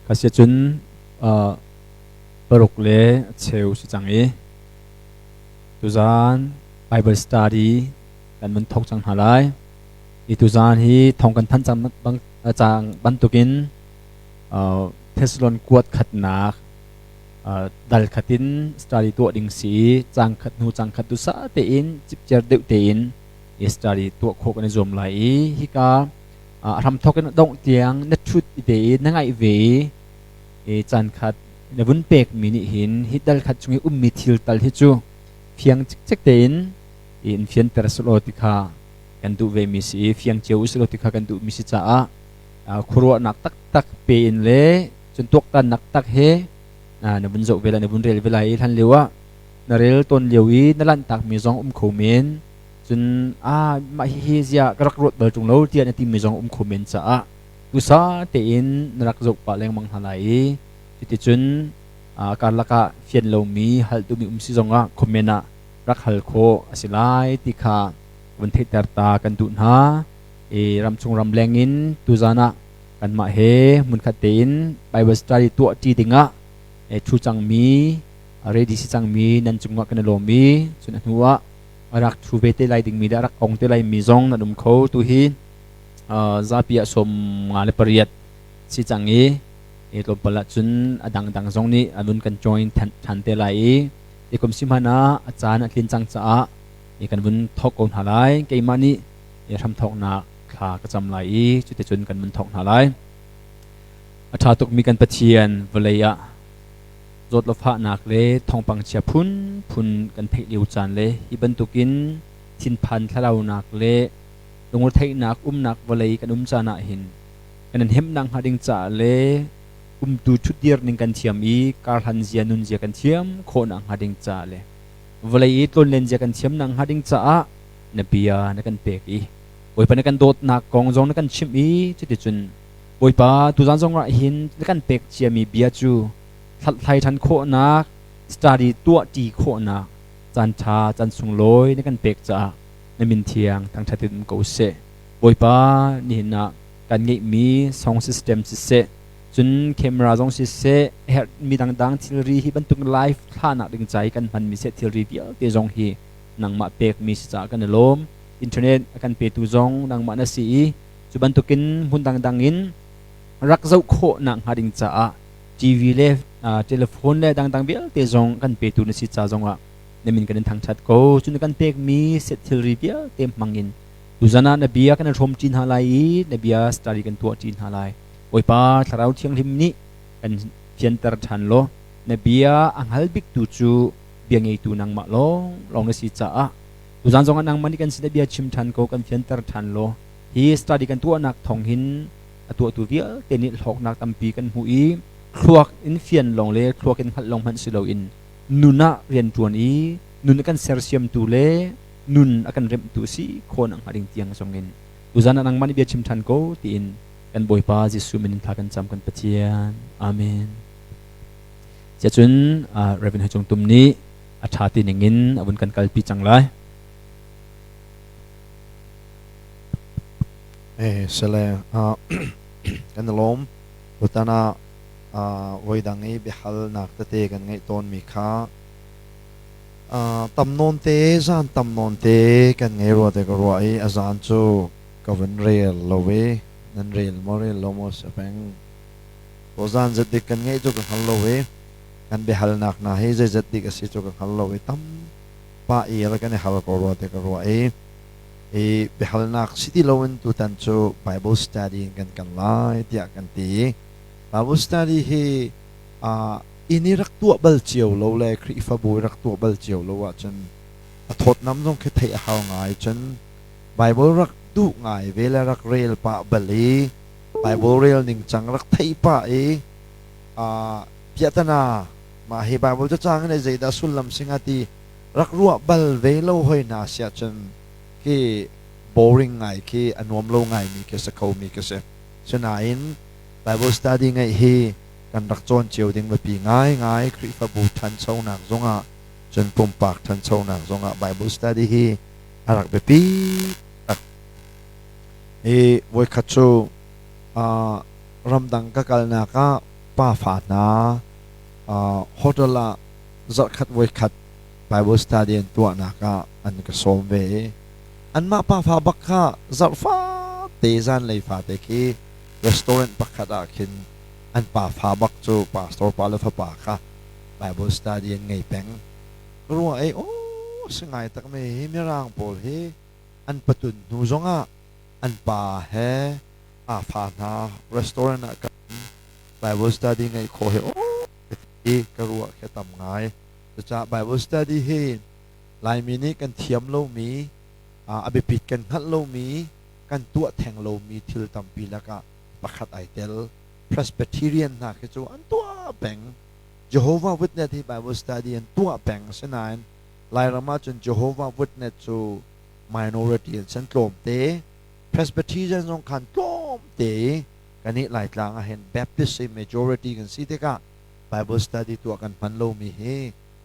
Khasiacun paruk le cheu si cang i tuzaan Bible study kan vun thawk cang hna lai. Hi tuzaan hi thawng kan thanh cang bang cang bantukin Thessalon kuat khatnak dal khat in study tuah ding si i cang khat hnu cang khat duhsah tein cipciar deuh tein i study tuah khawh kan i zuam lai i hika a hramthawk in dongh tiang na ṭhut i te i na ngaih ve i caan khat na vun pekmi nih hin hi dal khat chung i ummi thil tal hi cu fiang cikcek tein in fianter selaw ti kha kan duh ve mi si i fiang cio u selaw ti kha kan duh mi si caah khuaruahnak taktak pe in le cun tuaktannak tak he na vun zoh ve lai, na vun rel ve lai i hlan lio ah na rel tawn lio i na lanhtak mi zong um kho men. Cun a mah hihi ziah ka rak ruat bal ṭung lo tiah na timi zong um kho men caah duhsah tein na rak zoh pah lengmang hna lai i cuticun karlak ah fian lomi hal duhmi um si zongah comment ah rak hal khawh a si lai ti kha vun theihter ta kan duh hna. I ramchung ramleng in tuzan ah kanmah he hmunkhat tein Bible study tuah ṭi dingah ṭhu cangmi, ready si cangmi nan cungah kan i lawm i cun a hnu ah a rak ṭhu ve te lai dingmi le a rak ong te laimi zong nan um kho. Tu hi zapi ah 58 si cang i tlawmpal ah cun a dangdang zong nih a vun kan join ṭhan te lai i i kum si hmanh ah a caan a tlin cang caah kan vun thawk ko hna lai. Keimah nih hramthawknak thla ka cam lai i cuticun kan vun thawk hna lai. A ṭha tukmi kan Pathian, vawlei ah zawt le fahnak le thawngpang chia phunphun kan theih lio caan le hi bantukin thinphan thlalaunak le lungretheihnak umnak vawlei kan um caan ah hin kan in hemnak hnga ding caah le umtu ṭhutdir ning kan thiam i karhlan zia nun zia kan thiam khawhnak hnga ding caah le vawlei i tlonlen zia kan thiamnak hnga ding caah na bia na kan pek i Bawipa, na kan dawtnak kong zong na kan chimh i cuticun Bawipa, tuzan zong ah hin na kan pek ciami bia cu hlathlai ṭhan khawhnak, study tuahṭi khawhnak caan ṭha, caan sunglawi na kan pek caah na min thiang thangṭhat in um ko seh. Bawipa, nihin ah kan ngeihmi song system siseh, cun camera zong siseh, herhmi dangdang thilri hi bantuk live thlahnak ding ca i kan hmanmi seh thilri vialte zong hi nangmah pekmi si caah kan i lawm. Internet a kan petu zong nangmah na si i cu bantukin hmun dangdang in rak zoh khawh nak hnga ding caah TV le telephone le dangdang vialte zong kan petu na si ca zongah na min kan in thangṭhat ko. Cu na kan pekmi set thilri vialte hmangin tuzan ah na bia kan in hrawm ṭi hna lai i na bia study kan tuah ṭi hna lai. Bawipa Thlarau Thianghlim nih kan fianter ṭhan law na bia a hngal biktu cu bia ngeitu nangmah lawng lawng na si caah tuzan zongah nangmah nih kan sin bia chim ṭhan ko, kan fianter ṭhan law hi study kan tuahnak thawng hin a tuahtu vialte nih hlawknak tampi kan hmuh i thluak in fian lawng le thluak in hngalh lawng hmanh si loin nun ah rianṭuan i nun a kan sersiamtu le nun a kan remhtu si khawh nak hnga ding tiang zongin tuzan ah nangmah nih bia chim ṭhan ko tiin kan Bawipa Jesuh min in thla kan cam, kan Pathian. Amen. Siacun Reverend Hai Cung Tum nih a ṭha ti ningin a vun kan kalpi cang lai. Sale kan i lawm. Tutan ah voidang i biahalnak tete kan ngeih tawnmi kha tam nawn te, zan tam nawn te kan ngei rua te ka ruah i a zan cu ka vun rel lo i nan rel maw rel lo maw si peng. Ko zan zat dik kan ngeih cu ka hngal lo i kan biahalnak hna hi zeizat dik a si cu ka hngal lo i tam pah i kan i hal ko rua te ka ruah i i biahalnak si ti loin tutan cu Bible study in kan kan lai tiah kan ti. Bible study hi inn i rak tuah bal cio lo le Khrihfabu i rak tuah bal cio lo ahcun a thawtnam zong khi theih a hau ngai. Cun Bible rak duh ngai ve le rak rel pah bal i Bible rel ningcang rak theih pah i piahtana mah hi Bible cacang in zeidah sullam si hnga ti rak ruah bal ve lo hoi hna siah cun khi boring ngai khi a nuam lo ngai mi khi si kho mi khi si. Sinain Bible study ngeih hi kan rak cawn cio ding biapi ngaingai. Khrihfabu ṭhanchonak zongah cun pumpak ṭhanchonak zongah Bible study hi a rak biapi tak. Hi voikhat cu ramdang ka kalnak ah. pafa hna hotel ah zarhkhat voikhat Bible study an tuahnak ah an ka sawm ve i anmah pafa bak kha zarh fate zanlei fate khi restaurant pakhat ah khin an pafa bak cu pastor pa le fapa kha Bible study an ngei peng. Ka ruah i aw si ngai tak me hi mirang pawl hi an patun hnu zongah an pa he aa fa hna restaurant ah kan Bible study ngeih khawh hi aw ti ka ruah khi tam ngai. Cucaah Bible study hi Laimi nih kan thiam lomi, a biapit kan hngalh lomi, kan tuah theng lomi thil tampi lakah pakhat ai tel. Presbyterian hna khi cu an tuah peng. Jehovah Witness hi Bible study an tuah peng. Asinain Lairam ahcun Jehovah Witness cu minority an san tlawmte. Presbyterian zong khan tlawmte i kannih Laitlang ahhin Baptist hi majority kan si tikah Bible study tuah kan hman lomi hi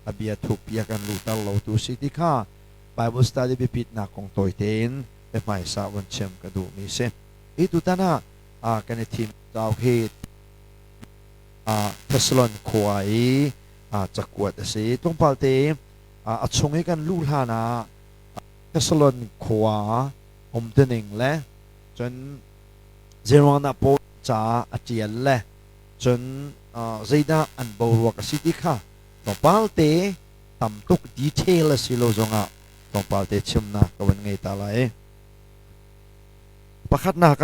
a bia thukpi a kan luhter lotu si ti kha Bible study biapitnak kong tawi tein biahmaisa von chim ka duhmi si. Hi tutan ah kan i thim cauk hi Thessalon khua i cakuat a si. Tlawmpal te a chung i kan luh hlan ah Thessalon khua umtuning le cun zeiruang dah Paul ca a ṭial le cun zeidah an boruak a si ti kha tlawmpal te tam tuk detail a si lo zongah tlawmpal te chimnak ka van ngei ta lai. Pakhatnak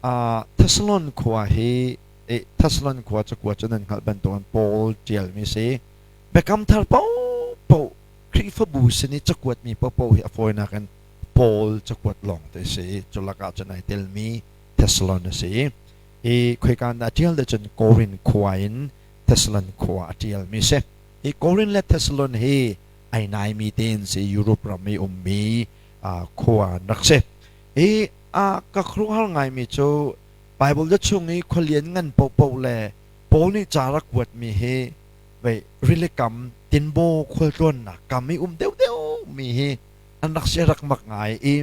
ah Thessalon khua hi Thessalon khua cakuat cu nan hngalh bantukin Paul ṭialmi si. Biakam thar paohpaoh Khrihfabu sin i cakuatmi paohpaoh hi a fawinak in Paul cakuat lawng te si. Cu lakah cun ai telmi Thessalon a si. Hi khoika in dah a ṭial ti cun Korin khua in Thessalon khua a ṭialmi si. Hi Korin le Thessalon hi ai naimi tein si Europe ram i ummi khua an rak si. Hi a ka khuaruahhar ngaimi cu Bible ca chung i khualian ngan paohpaoh le Paul nih ca rak kuatmi hi vei rilikam tinbaw khualtlawnnak kam i um deuhdeuh mi hi an rak si rak mak ngai i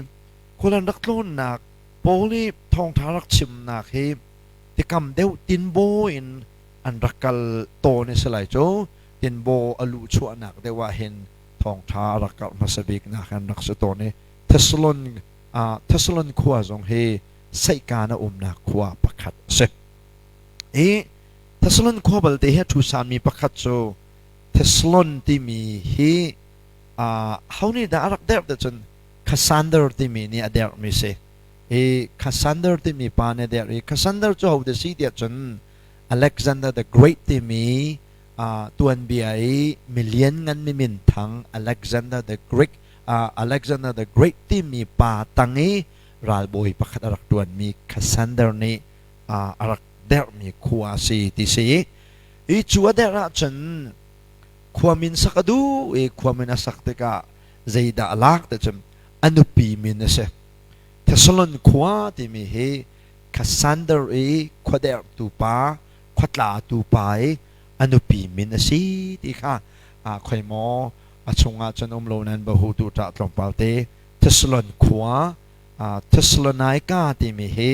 khual an rak tlawnnak Paul nih thawngṭha rak chimnak hi tikam deuh tinbaw in an rak kal tawn i si lai cu tinbaw a luh chuahnak deuh ah hin thawngṭha a rak karh hmasa biknak an rak si tawn i Thessalon Thessalon khua zong hi saihkaan a umnak khua pakhat a si. Hi Thessalon khua balte hi a ṭhusanmi pakhat cu Thessalon timi hi ho nih dah a rak derh ti cun Cassander timi nih a derhmi si. Hi Cassander timi pa nih a derh i Cassander cu hodah si tiah cun Alexander the Great timi tuanbia i milian ngan mi minthang Alexander the Great Alexander the Great timi pa tang i ralbawi pakhat a rak ṭuanmi Cassander nih a rak derhmi khua a si ti si. I cu a derh ahcun khua min sak a duh i khua min a sak tikah zeidah a lak ti cun a nupi min a si. Thessalon khua timi hi Cassander i khuaderhtu pa, khuatlatu pa i a nupi min a si ti kha khoi maw a chungah cun um lo nan bahu tu ṭah tlawmpal te Thessalon khua Thessalonica timi hi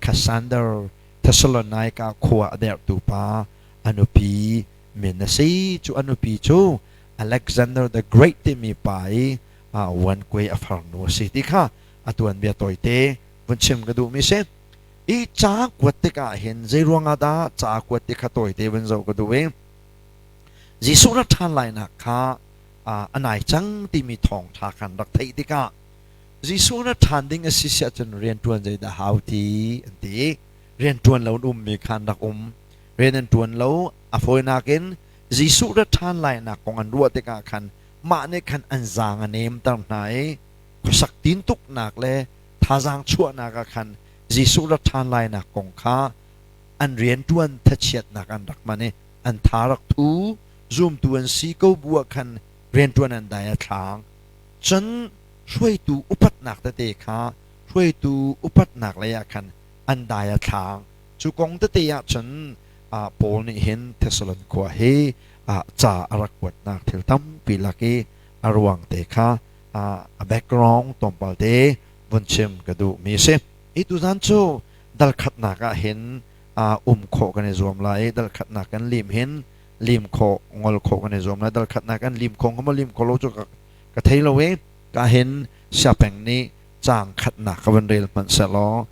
Cassander Thessalonica khua a derhtu pa a nupi min a si. Cu a nupi cu Alexander the Great timi pa i vuankuai a farnu a si ti kha a tuanbia tawite vun chim ka duhmi si. I ca kuat tikah hin zei ruangah dah ca kuat ti kha tawite vun zoh ka duh i Jesuh rak ṭhan lainak kha a nai cang timi thawngṭha khan rak theih tikah Jesuh na ṭhan ding a si siah cun rianṭuan zeidah hau ti an ti. Rianṭuan lo an ummi kha an rak um. Rian an ṭuan lo a fawinak in Jesuh rat ṭhan lainak kong an ruah tikah khan mah nih khan an zaang a nemter hna i khuasak tintuknak le thazaang chuahnak ah khan Jesuh rat ṭhan lainak kong kha an rianṭuan thachiatnak an rak hman i an tha rak thu zumtu an si ko bu ah khan rianṭuan an dai a thlaang. Cun hruaitu upatnak tete kha hruaitu upatnak lei ah khan an dai a thlaang. Cu kong tete ah cun Paul nih hin Thessalon khua hi ca a rak kuatnak thil tampi lak i a ruang te kha a background tlawmpal te vun chim ka duhmi a si. Hi tuzan cu dal khatnak ah hin um khawh kan i zuam lai i dal khatnak kan lim hin lim khawh ngol khawh kan i zuam lai. Dal khatnak kan lim kho hnga lim kho lo cu ka thei lo i ka hin siapeng nih caang khatnak ka van rel hmanh sehlaw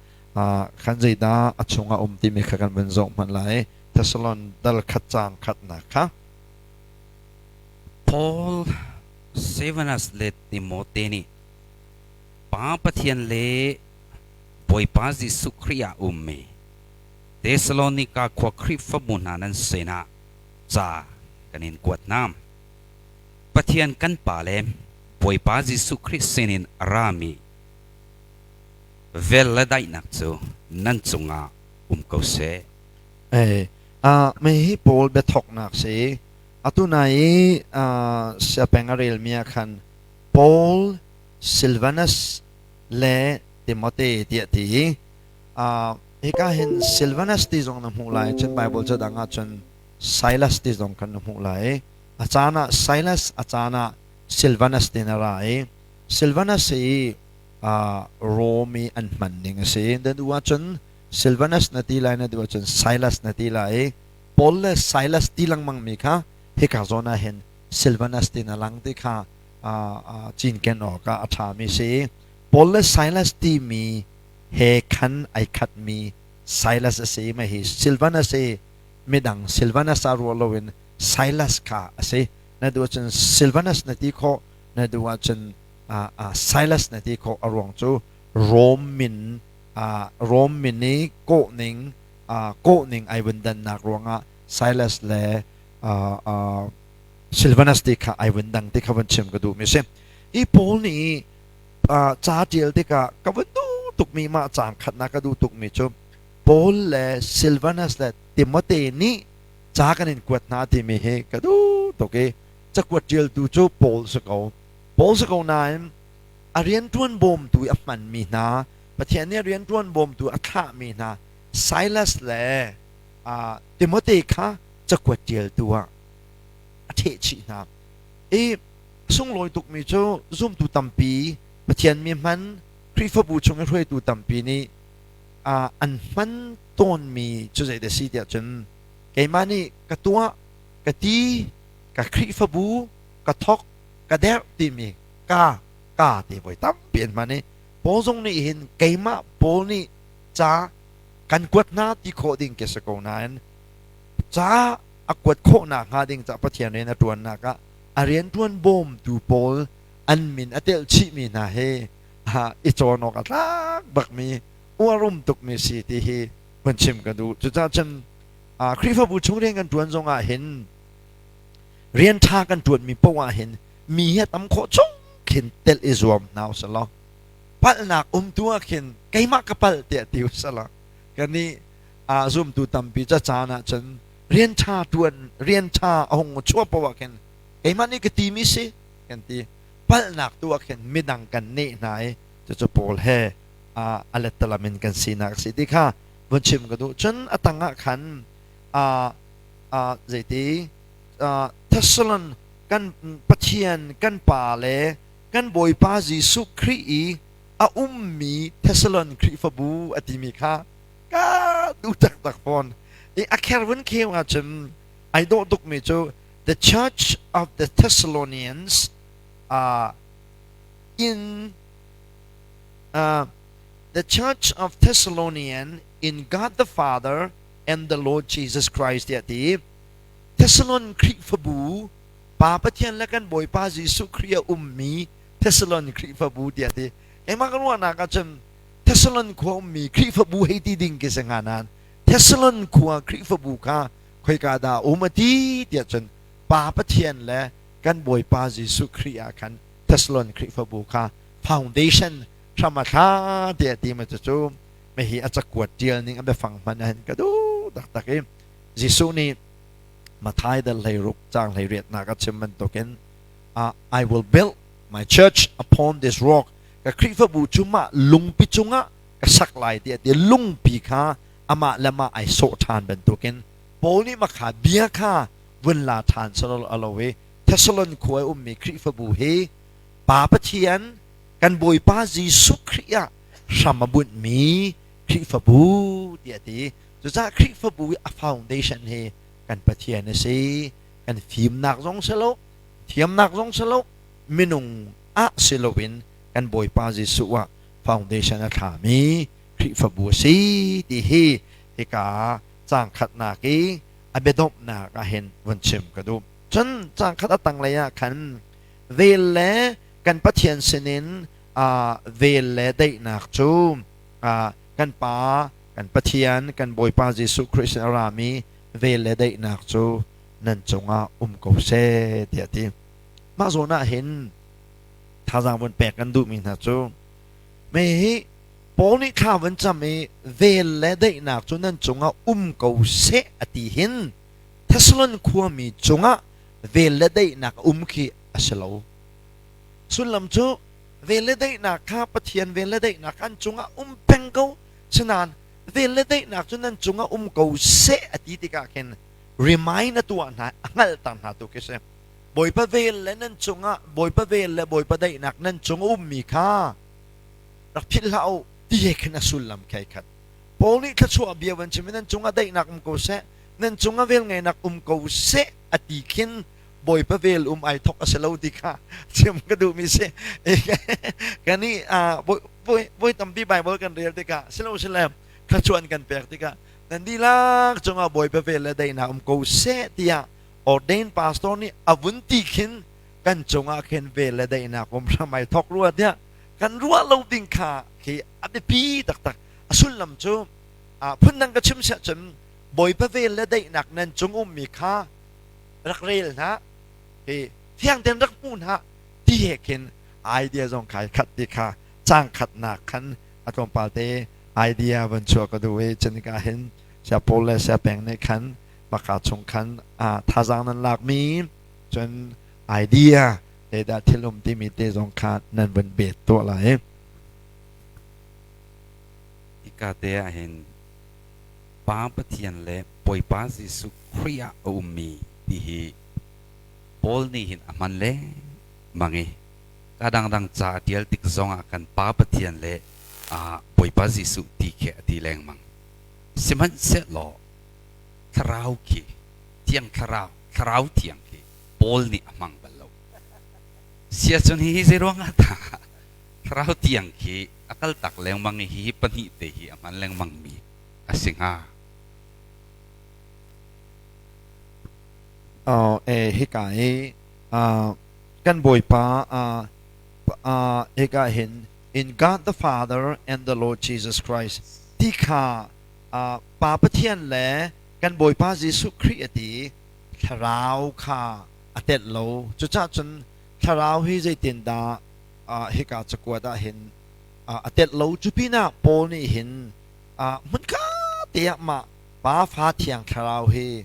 khan zeidah a chungah um timi kha kan van zoh hmanh lai. Thessalon dal khat caang khatnak kha. Paul, Silvanus le Timote nih Pa Pathian le Bawipa Jesuh Khrih ah ummi Thesalonika khua Khrihfabu hna nan sinah ca kan in kuat hna. Pathian kan Pa le Bawipa Jesuh Khrih sinin a rami vel le daihnak cu nan cungah um ko seh. Mei hi Paul biathawknak si. Atu nai i siapeng a relmi ah khan Paul, Silvanus le Timote tiah ti i hika hin Silvanus ti zong na hmuh lai, cun Bible ca dang ah cun Silas ti zong khan na hmuh lai. A caan ah Silas, a caan ah Silvanus ti na ra i Silvanus hi Rom i an hman ning a si. Na duh ahcun Silvanus na ti lai, na duh ahcun Silas na ti lai i Paul le Silas ti lengmang mi kha hika zawn ah hin Silvanus ti na lang ti kha cinken awkah a ṭhami si. Paul le Silas timi he khan ai khatmi Silas a si. Mah hi Silvanus hi midang Silvanus ah ruah loin Silas kha a si. Na duh ahcun Silvanus na ti khawh, na duh ahcun Silas na ti khawh. A ruang cu Rom min Rom min i kawhning kawhning ai vun dannak ruangah Silas le Silvanus ti kha ai vun dang ti kha vun chim ka duhmi si. Hi Paul nih ca ṭial tikah ka vun duh tukmi mah caang khatnak ka duh tukmi cu Paul le Silvanus le Timote nih ca kan in kuat hna timi hi ka duh tuk i cakuat ṭialtu cu Paul si ko. Paul si ko nain a rianṭuan bawmtu i a hmanmi hna Pathian nih a rianṭuan bawmtu a thlahmi hna Silas le Timote kha cakuat ṭialtu ah a ṭheh chih hna. I sunglawi tukmi cu zumtu tampi Pathian mi hman Khrihfabu chung i hruaitu tampi nih an hman tawnmi cu zeidah si tiah cun keimah nih ka tuah ka ti ka Khrihfabu ka thok ka derh timi ka ka ti voi tampi an hman i Paul zong nih hin keimah Paul nih ca kan kuat hna ti khawh ding ke si ko nain ca a kuat khawhnak hnga ding ca Pathian rian a ṭuannak ah a rianṭuan bawmtu pawl an min a telh chihmi hna hi i cawn awk a tlak bakmi uarum tukmi si ti hi hun chim ka duh. Cucaah cun Khrihfabu chung rian kan ṭuan zong ah hin rian ṭha kan ṭuanmi paoh ah hin mi hi a tam khawh chung khin telh i zuam hna usih law palhnak um tu ah khin keimah ka palh tiah ti usih law kannih zumtu tampi ca caan ah cun rian ṭha ṭuan rian ṭha a hung chuah paoh ah khin keimah nih ka timi si kan ti. Palhnak tu ah khin midang kan neh hna i cucu Paul he a lettalam in kan sinak a si ti kha vun chim ka duh. Cun a tang ah khan zeiti Thessalon kan Pathian kan Pa le kan Bawipa Jesuh Khrih i a ummi Thessalon Khrihfabu a timi kha ka duh taktak fawn. I a kher vun kheu ahcun ai dawh tukmi cu the Church of the Thessalonians in the Church of Thessalonian in God the Father and the Lord Jesus Christ tiah ti. Thessalon Khrihfabu Pa Pathian le kan Bawipa Jesuh Khrih a ummi Thessalon Khrihfabu tiah ti. Keimah ka ruahnak ahcun Thessalon khua ummi Khrihfabu hei ti ding khi si hnga nain Thessalon khua Khrihfabu kha khoika dah a um a ti tiah cun Pa Pathian le kan Bawipa Jesuh Khrih ah khan Thessalon Khrihfabu kha foundation hram a thla tiah ti ma cucu hi a cakuat ṭial ning a biafang hman ah hin ka duh taktak i Jesuh nih Matthai dal 16 caang 18 nak a chim bantukin I will build my church upon this rock, ka Khrihfabu cu mah lungpi cungah ka sak lai tiah ti. Lungpi kha amah le mah ai sawh ṭhan bantukin Paul nih makha bia kha vun la ṭhan sal a lo i Thessalon khua i ummi Khrihfabu hi Pa Pathian kan Bawipa Jesuh Khrih ah hram a bunhmi Khrihfabu tiah ti. Cucaah Khrihfabu i a foundation hi kan Pathian a si. Kan fimnak zong si lo, thiamnak zong si lo, minung ah si loin kan Bawipa Jesuh ah foundation a thlami Khrihfabu a si ti hi hika caang khatnak i a biadomhnak ah hin vun chim ka duh. Cun caang khat a tanglei ah khan vel le kan Pathian sinin vel le daihnak cu kan Pa, kan Pathian, kan Bawipa Jesuh Khrih sin a rami vel le daihnak cu nan cungah um ko seh tiah a ti. Mah zawn ah hin thazaang vun pek kan duhmi hna cu mei hi Paul nih thla van cam i vel le daihnak cu nan cungah um ko seh a ti hin Thessalon khuami cungah vel le daihnak a um khi a si lo. Sullam cu vel le daihnak kha Pathian vel le daihnak an cungah um peng ko. Sinain vel le daihnak cu nan cungah um ko seh a ti tikah khin remind a tuah hna, a hngalhter hna tu khi si. Bawipa vel le nan cungah Bawipa vel le Bawipa daihnak nan cung a ummi kha rak philh hlah u ti he khin a sullam khi khat. Paul nih thluachuah bia van chim i nan cungah daihnak um ko seh, nan cungah velngeihnak um ko seh a ti khin Bawipa vel um ai thok a si lo ti kha chim ka duhmi si. Kan i voi tampi Bible kan rel tikah silo sile thluachuah kan pek tikah nan dihlak cungah Bawipa vel le daihnak um ko seh tiah ordained pastor nih a vun ti khin kan cungah khin vel le daihnak um hram ai thok rua tiah kan ruah lo ding kha khi a biapi taktak. A sullam cu phundang ka chim siah cun Bawipa vel le daihnak nan cung ummi kha rak rel hna, hi fiang tein rak hmu hna ti he khin idea zong khai khat ti kha cang khatnak khan a tlawmpal te idea van chuah ka duh i cunika hin sia Paul le sia Peng nih khan maka chung khan thazaang nan lakmi cun idea zeidah thil um timi te zong kha nan vun bet tuah lai. Hika te ah hin Pa Pathian le Bawipa Jesuh Khrih ah a ummi ti hi Paul nih hin a hman lengmang i ka dangdang ca a ṭial tik zongah kan Pa Pathian le Bawipa Jesuh ti khi a ti lengmang. Sihmanhsehlaw Thlarau khi Thiang Thlarau, Thlarau Thiang khi Paul nih a hmang bal lo. Siacun hihi zeiruangah dah Thlarau Thiang khi a kaltak lengmang i hihi pahnih te hi a hman lengmangmi a si hnga? Hika hi kan Bawipa hika hin in God the Father and the Lord Jesus Christ ti kha Pa Pathian le kan Bawipa Jesuh Khrih a ti thlarau kha a telh lo. Cucaah cun thlarau hi zeitindah hika cakuat ah hin a telh lo. Cu pinah Paul nih hin hmunkha te ah mah Pa Fa Thiang Thlarau hi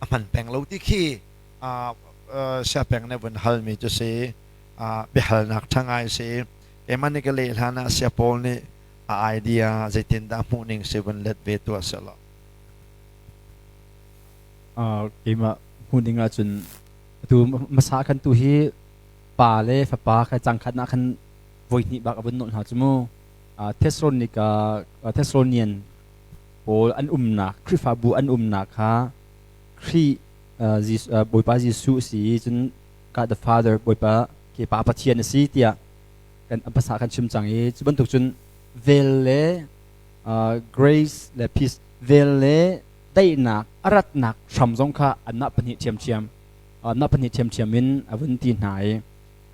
a hman peng lo ti khi siapeng nih vun halmi cu si, biahalnak ṭha ngai si. Keimah nih ka leh hlan ah sia Paul nih a idea zeitindah hmuh ning si vun let ve tuah sehlaw. Keimah hmuh ning ahcun atu hmasa khan tu hi pa le fapa kha cang khat ah khan voi hnih bak a vun nolh hna cu mu. Thessalonica Thessalonian pawl an umnak Khrihfabu an umnak kha Khrih Bawipa Jesuh si i cun God the Father Bawipa ke Pa Pathian a si tiah kan hmasa kan chim cang i cu bantuk cun vel le grace le peace, vel le daihnak a ratnak hram zong kha anmah pahnih ṭhiamṭhiam anmah pahnih ṭhiamṭhiam in a vun ti hna i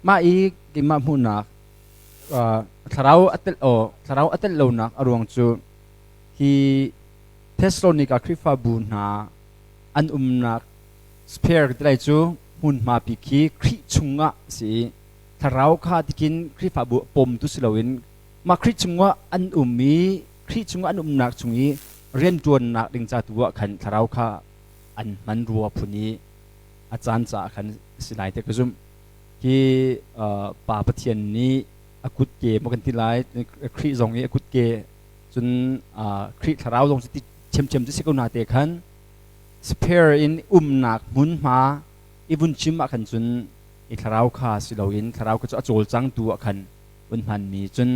mah i keimah hmuhnak thlarau a tel aw thlarau a tel lonak a ruang cu hi Thessalonica Khrihfabu hna an umnak sphere tilai cu hmunhma pi khi Khrih chungah si i thlarau kha tikin Khrihfabu pawmtu si loin mah Khrih chungah an um i Khrih chungah an umnak chung i rianṭuannak ding ca tu ah khan thlarau kha an hman rua phun i a caan caah khan si lai te ka zumh. Hi Pa Pathian nih a kutke maw kan ti lai, Khrih zong i a kutke cun Khrih thlarau zong cu ti ṭhiamṭhiam cu si ko na te khan spare in umnak hmunhma i vun chim ah khan cun i thlarau kha si loin thlarau kha cu a cawlcangtu ah khan vun hmanmi cun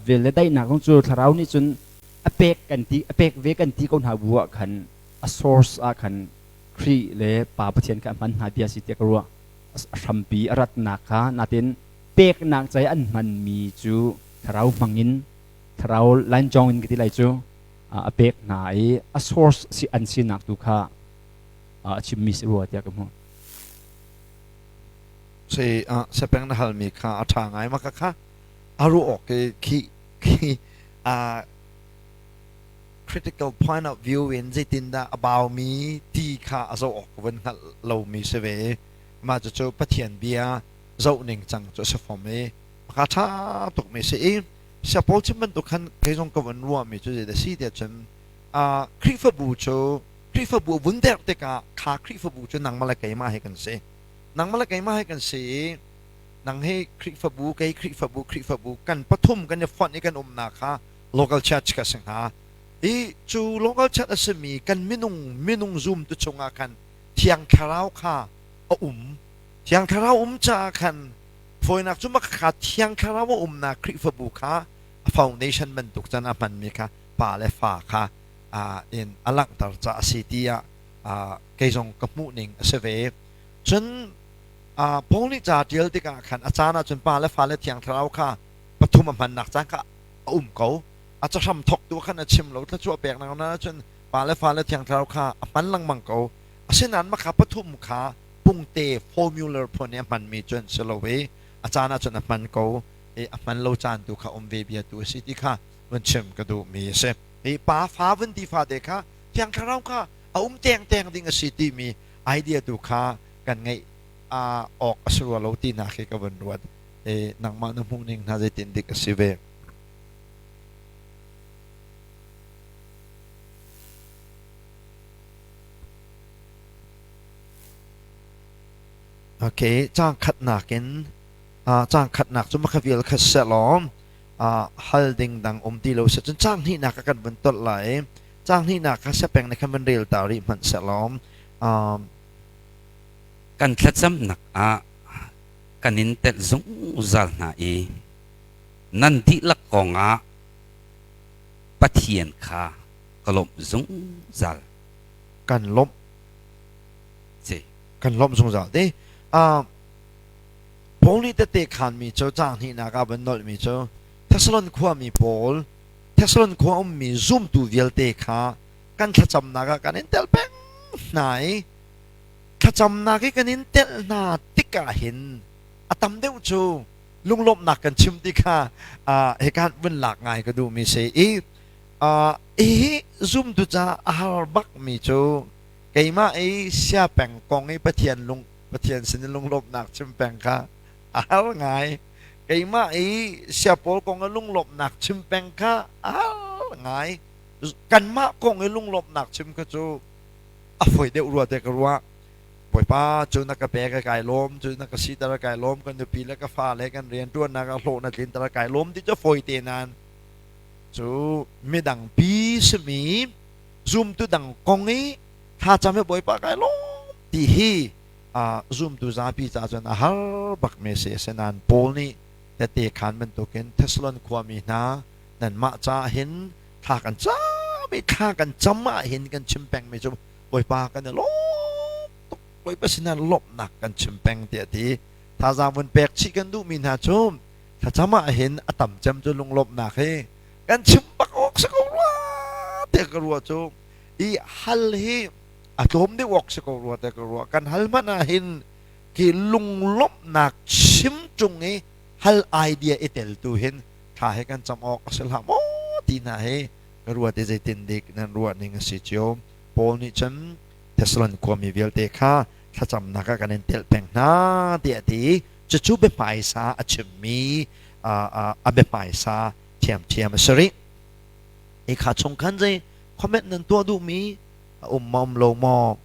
vel le daihnak zong cu thlarau nih cun. A pek kan ti a pek ve kan ti ko hna bu ah khan a source ah khan Khrih le Pa Pathian kha a hman hna bia si tiah ka ruah. A hrampi a ratnak kha natin peknak ca i an hmanmi cu thlarau hmangin thlarau lainjong in ka ti lai cu a pek hna i a source si an sinak tu kha a chimmi si rua tiah ka hmuh. Si sepeng na halmi kha a ṭha ngai ma kha a ruah awk khi khi critical point of view in zeitindah a baumi ti kha a zoh awk van hngalh lomi si ve. Mah cucu Pathian bia zoh ning cang cu a si fom i maka ṭha tukmi si i siapawl chim bantuk khan kei zong ka van ruahmi cu zeidah si tiah cun Khrihfabu cu Khrihfabu vun derh tikah kha Khrihfabu cu nangmah le keimah he kan si. Nangmah le keimah he kan si i nang hi Khrihfabu kei Khrihfabu Khrihfabu kan pathum kan i fonh i kan umnak kha local church ka si hnga. I cu local church a simi kan minung minung zumtu chungah khan Thiang Thlarau kha a um. Thiang Thlarau um caah khan fawinak cu makha Thiang Thlarau a umnak Khrihfabu kha a foundation bantuk can a hmanmi kha pa le fa kha in a langhter caah a si tiah kei zong ka hmuh ning a si ve. Cun Paul nih ca ṭial tikah khan a caan ah cun pa le fa le Thiang Thlarau kha pathum a hmannak caan kha a um ko. A cahram thawktu khan a chim lo, thluachuah peknak na cun pa le fa le Thiang Thlarau kha a hman lengmang ko. Asinain mah kha pathum kha pungte formular phun i a hmanmi cu an si lo i a caan ah cun a hman ko i a hman lo caan tu kha um ve bia tu a si ti kha vun chim ka duhmi a si. Hi pa fa vun ti fate kha Thiang Thlarau kha a um tengteng ding a si timi idea tu kha kan ngeih awk a si rua lo tinak hi ka vun ruat. I nangmah na hmuh ning hna zeitin dik a si ve. Okay, caang khatnak in caang khatnak cu makha vial kha seh law hal ding dang um ti lo seh cun caang hnihnak ah kan vun tolh lai. Caang hnihnak kha sepeng nih khan vun rel ta rih hmanh seh law. Kan thlacamnak ah kan in telh zungzal hna i nan dihlak kongah Pathian kha ka lawmh zungzal. Kan lawmh. Si. Kan lawmh zungzal te. Paul nih tette khanmi cu caang hnihnak ah van nolhmi cu Thessalon khuami pawl Thessalon khua ummi zumtu vialte kha kan thlacamnak ah kan in tel peng hna i thlacamnak i kan in tel hna tikah hin a tam deuh cu lunglawmhnak kan chim ti kha hika vun lak ngai ka duhmi si i hi zumtu ca a har bakmi cu keimah i sia peng kong i Pathian lung Pathian sin i lunglawmhnak chim peng kha a har ngai. Keimah i sia pawl kong i lunglawmhnak chim peng kha a har ngai. Kanmah kong i lunglawmhnak chim kha cu a fawi deuh rua te ka ruah. Bawipa cu na ka pek kai lawm, cu na ka siter kai lawm, kan nupi le ka fa le kan rianṭuannak ah hlawh na tlinter kai lawm ti cu fawi te nain cu midang pi simi zumtu dang kong i thlacam hi Bawipa kai lawm ti hi zumtu zapi ca cun a har bak mi si. Asinain Paul nih tete khan bantukin Thessalon khuami hna nanmah caah hin thla kan cam i thla kan cam ah hin kan chim pengmi cu Bawipa kan i lawm tuk, Bawipa sinah lawmhnak kan chim peng tiah a ti. Thazaang vun pek chih kan duhmi hna cu thlacam ah hin a tam cem cu lunglawmhnak hi kan chim bak awk si ko rua tiah ka ruah cu i hal hi a tlawm deuh awk si ko rua tiah ka ruah. Kan hal hmanh ah hin khi lunglawmhnak chim cung i hal idea i tel tu hin thla he kan cam awk a si hlah maw ti hna hi ka ruat i zeitin dik nan ruah ning a si cio. Paul nih cun Thessalon khuami vialte kha thlacamnak ah kan in telh peng hna tiah a ti. Cucu biahmaisa a chimmi a biahmaisa ṭhiamṭhiam a si rih. Hi kha chung khan zei comment nan tuah duhmi a um ma um lo maw?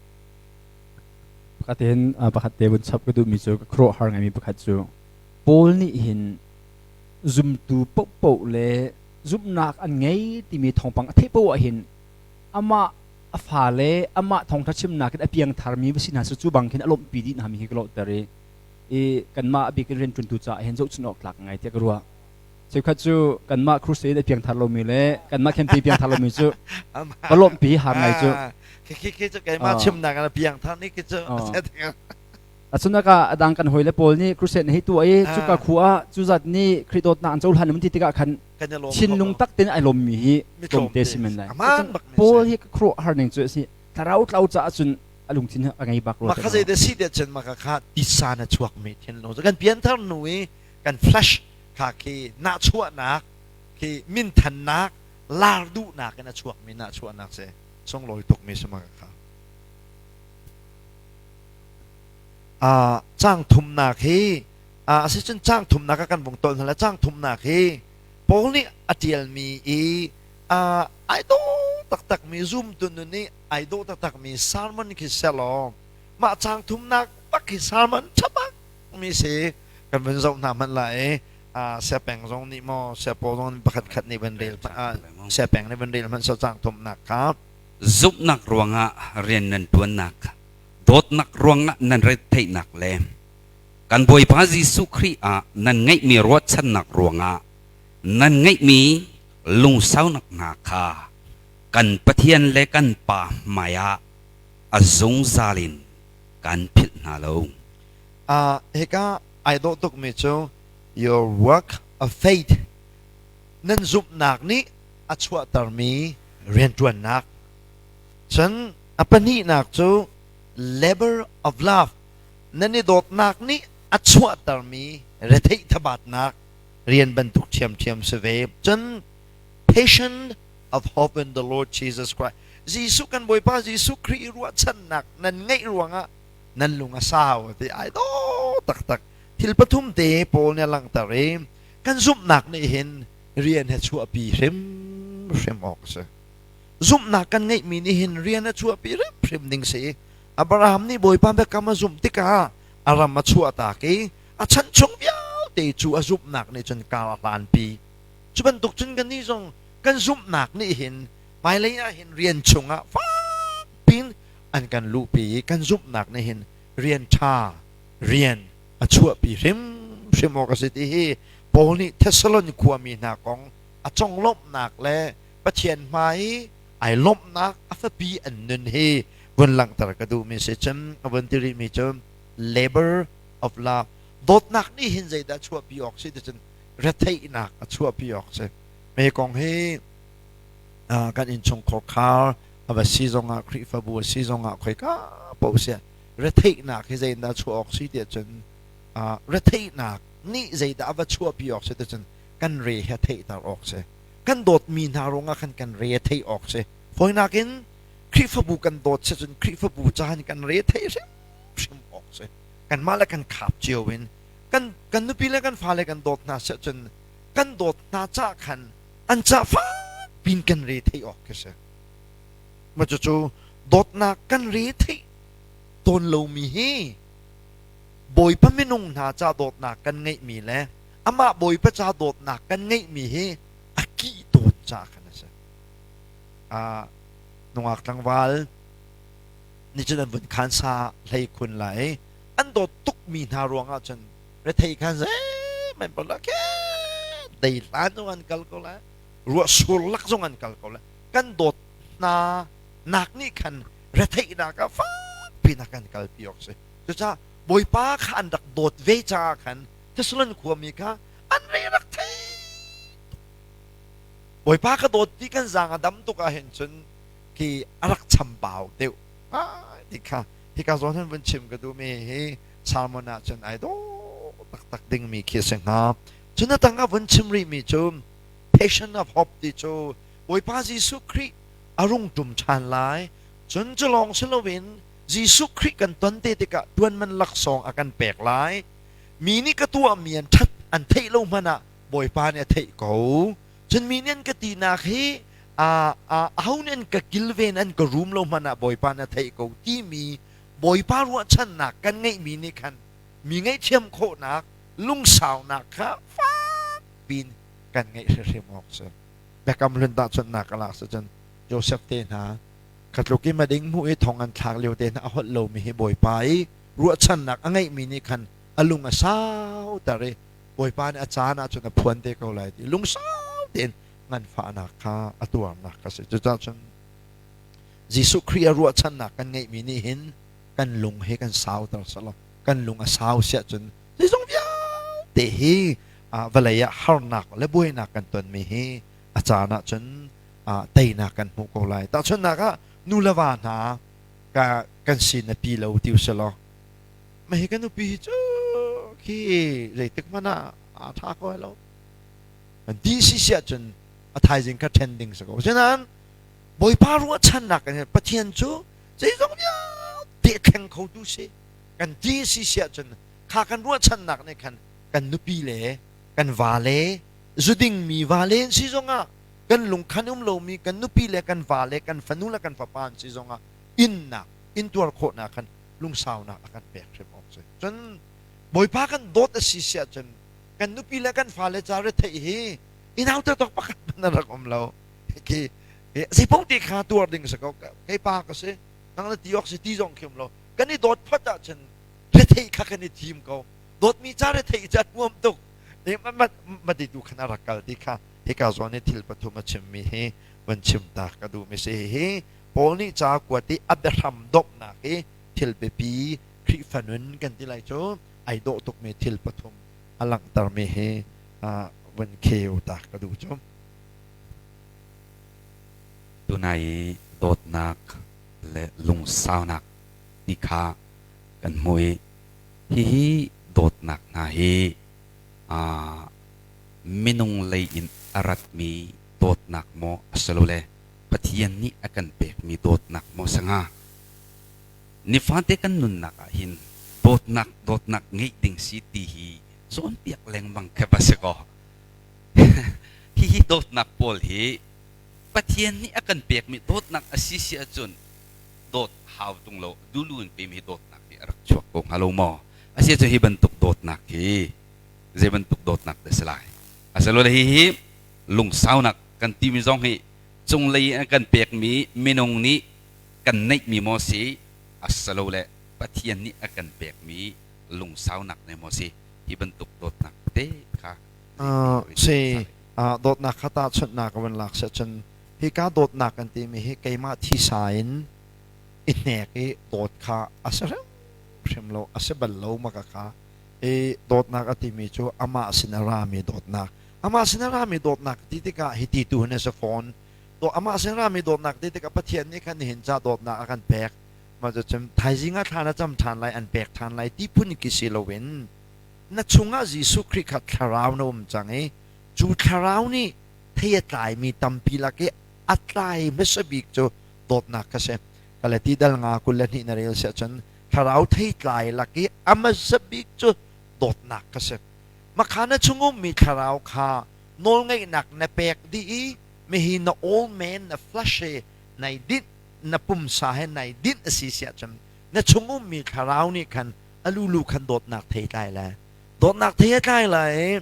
Pakhat hin pakhat te vun chap ka duhmi cu ka khuaruahhar ngaimi pakhat cu Paul nih hin zumtu paohpaoh le zumhnak an ngei timi thawngpang a theih paoh ah hin amah a fale amah thawngṭha chimnak in a piangtharmi va si hna cu bang khin a lawmhpi dih hna mi hi ka lawhter i i kanmah a bik in rianṭuantu caah hin zohchun awk tlak ngai tiah ka ruah. Cheukhat cu kanmah crusade a piangthar lomi le kanmah campaign piangthar lomi cu ka lawmhpi har ngai cu. Khi khi cu keimah chimnak ah piangthar nih khi cu. Asunak ah adang kan hawile pawl nih crusade na hei tuah i cuka khu ah cu zat nih Khrih dawtnak an cohlan mun ti tikah khan thinlung tak tein ai lawmmi hi tlawmte si men lai. Paul hi ka khuaruah har ning cu a si. Thlarau tlau caah cun a lungthin a ngei bak rua. Maka zei de si de cun maka kha tisa na chuak mi thinlung kan pianthar nu i kan flash kha khi nahchuahnak khi minthannak lar duhnak in a chuakmi nahchuahnak si sunglawi tukmi si maka kha. Caang thumnak hi asicun caang thumnak ah kan vung tolh hna le caang thumnak hi Paul nih a ṭialmi i ai dawh taktakmi zumtu nun nih ai dawh taktakmi sermon khi selaw mah caang thumnak bak hi sermon ṭha bak mi si kan vun zoh hna hmanh lai i siapeng zong nih maw siapaw zong nih pakhat khat nih van rel siapeng nih van rel hmanh seh caang thumnak kha. Zumhnak ruangah rian nan ṭuannak, dawtnak ruangah nan retheihnak le kan Bawipa Jesuh Khrih ah nan ngeihmi ruahchannak ruangah nan ngeihmi lungsaunak hna kha kan Pathian le kan Pa hmaiah a zungzal in kan philh hna lo. Hika ai dawh tukmi cu your work of faith nan zumhnak nih a chuahtermi rianṭuannak. Cun a pahnihnak cu labor of love nan i dawtnak nih a chuahtermi retheih thabatnak rian bantuk ṭhiamṭhiam si ve. Cun patient of hope in the Lord Jesus Christ. Jesuh kan Bawipa Jesuh Khrih i ruahchannak nan ngeih ruangah nan lung a sau ti ai dawh taktak. Thil pathum te Paul nih a langhter i kan zumhnak nih hin rian he chuahpi hrimhrim awk a si. Zumhnak kan ngeihmi nih hin rian a chuahpi hrimhrim ding si. Abraham nih Bawipa biakam a zumh tikah a ram a chuahtak i a chan chung vialte cu a zumhnak nih cun kar a hlanpi. Cu bantuk cun kannih zong kan zumhnak nih hin hmailei ah hin rian chungah fakpin an kan luhpi i kan zumhnak nih hin rian ṭha rian a chuahpi hrimhrim awk a si ti hi Paul nih Thessalon khuami hna kong a conglawmhnak le Pathian hmai i ai lawmhnak a fapi an nun hi vun langhter ka duhmi si. Cun a vun ti rihmi cu labor of love dawtnak nih hin zeidah chuahpi awk si ti cun retheihnak a chuahpi awk si. Me kong hi kan innchungkhar khar a va si zongah Khrihfabu a si zongah khoika paoh si retheihnak hi zeidah chuah awk si tiah cun retheihnak nih zeidah a va chuahpi awk si ti cun kan re he theihter awk si. Kan dawtmi hna ruangah khan kan re a theih awk si. Fawinak in Khrihfabu kan dawt si cun Khrihfabu caan kan re theih hrimhrim awk si. Kanmah le kan khap cio in kan kan nupi le kan fale kan dawt hna si cun kan dawt hna ca khan an ca fak pin kan re theih awk khi si. Ma cucu dawtnak kan re theih tawn lomi hi Bawipa minung hna ca dawtnak kan ngeihmi le amah Bawipa ca dawtnak kan ngeihmi hi a kih tawn ca khan a si. Nungak tlangval nih cun an vun khan sa hlei khun lai an dawt tukmi hna ruangah cun rethei khan zeihmanh pon lo ke dei hlan zong an kal ko lai ruah sur lak zong an kal ko lai kan dawt hna nak nih khan retheihnak ah fakpi na kan kalpi awk si. Cucaah Bawipa kha an rak dawt ve caah khan Thessalon khuami kha an re rak thei tuk. Bawipa ka dawt ti kan zaang a dam tuk ah hin cun khi a rak chambau deuh. Ah ti kha hika zawn hin vun chim ka duhmi hi sermon ah cun ai dawh taktak dingmi khi a si hnga. Cun a tang ah vun chim rihmi cu Passion of Hope ti cu Bawipa Jesuh Khrih a rung ṭum ṭhan lai. Cun cu lawng si loin Jesuh Khrih kan ton te tikah ṭuanman laksawng a kan pek lai. Mi nih ka tuahmi an ṭhat an theih lo hmanh ah Bawipa nih a theih ko. Cun mi nih an ka tinak hi aho nih an ka kilven an ka rum lo hmanh ah Bawipa nih a theih ko timi Bawipa ruahchannak kan ngeihmi nih khan mi ngaihthiam khawhnak lungsaunak kha fak piin kan ngeih hrimhrim awk si. Biakam hlun tahchunhnak a lak si cun Joseph te hna kha tluk i mading hmuh i thong an thlak lio te hna a holh lomi hi Bawipa i ruahchannak a ngeihmi nih khan a lung a sauter i Bawipa nih a caan ah cun a phuan te ko lai ti lungsau tein nganfahnak kha a tuarnak kha si. Cucaah cun Jesuh Khrih a ruahchannak kan ngeihmi nih hin kan lung hi kan sauter selaw kan lung a sau siah cun zeizong vialte hi vawlei ah harnak le buainak kan tonmi hi a caan ah cun teinak kan hmuh ko lai. Tahchunhnak ah nu le va hna kan sin a pi lo ti usih mah hi kan nupi hi cu khi zeitik hmanh ah aa ṭha ko lo kan ti si si ahcun a thaizing kha ṭhen ding si ko. Asinain Bawipa ruahchannak in Pathian cu zeizong vialte thleng khotu si kan ti si si ahcun kha kan ruahchannak nih khan kan nupi le kan vale zudingmi vale an si zongah, kan lungkhan um lomi kan nupi le kan vale, kan fanu le kan fapa an si zongah innak intuar khawhnak khan lungsaunak a kan pek hrim awk si. Cun Bawipa kan dawt a si si ahcun kan nupi le kan fale ca retheih hi inau tok pakhat hmanh a rak um lo. Khi zeipaoh te kha tuar ding si ko. Kei pa ka si, nang na ti awk si ti zong khi um lo. Kan i dawt phot ahcun retheih kha kan i thim ko. Dawtmi ca retheih ca nuam tuk. Ma ti tu khan a rak kal ti kha hika zawn i thil pathum a chimmi hi van chim ta ka duhmi si. Hi Paul nih ca kuat i a biahram domhnak i thil biapi Khrihfa nun kan ti lai cu ai dawh tukmi thil pathum a langhtermi hi van kheu ta ka duh cu. Tunai dawtnak le lungsaunak ti kha kan hmu i hihi dawtnak hna hi minung lei in a ratmi dawtnak maw asilole Pathian nih a kan pekmi dawtnak maw si hnga? Nifate kan nunnak ah hin dawtnak dawtnak ngeih ding si ti hi cawnpiak lengmang khi va si kaw, hihi dawtnak pawl hi Pathian nih a kan pekmi dawtnak a si si ahcun dawt hau tung lo dulu in pemi dawtnak hi a rak chuak ko hnga lo maw? Asi ahcun hi bantuk dawtnak hi zei bantuk dawtnak dah si lai? Asilole hihi lungsaunak kan timi zong hi cunglei in a kan pekmi minung nih kan neihmi maw si, asilole Pathian nih a kan pekmi lungsaunak ne maw si? Hi bantuk dawtnak te kha Si, dawtnak kha tahchunhnak van lak seh cun hika dawtnak kan timi hi keimah thisa in i hnek i dawt kha a si hrimhrim lo, a si bal lo maka kha. I dawtnak a timi cu amah sin a rami dawtnak, amah sin a rami dawtnak ti tikah hi ti tu hin a si fawn. Amah sin rami dawtnak ti tikah Pathian nih khan nihin ca dawtnak a kan pek mah cu thaizing ah thla na cam ṭhan lai, an pek ṭhan lai ti phun khi si loin na chungah Jesuh Khrih kha thlarau na um cang i cu thlarau nih thei a tlaimi tampi lak i a tlai hmasa bik cu dawtnak kha si. Galati dal nga 22 na rel siah cun thlarau thei tlai lak i a hmasa bik cu dawtnak kha si. Makha na chung ummi thlarau kha nawlngeihnak na pek dih i mihi na old man, na flesh he nai dinh, na pumsa he nai dinh a si siah cun na chung ummi thlarau nih khan a lulu khan dawtnak thei tlai lai, dawtnak thei a tlai lai.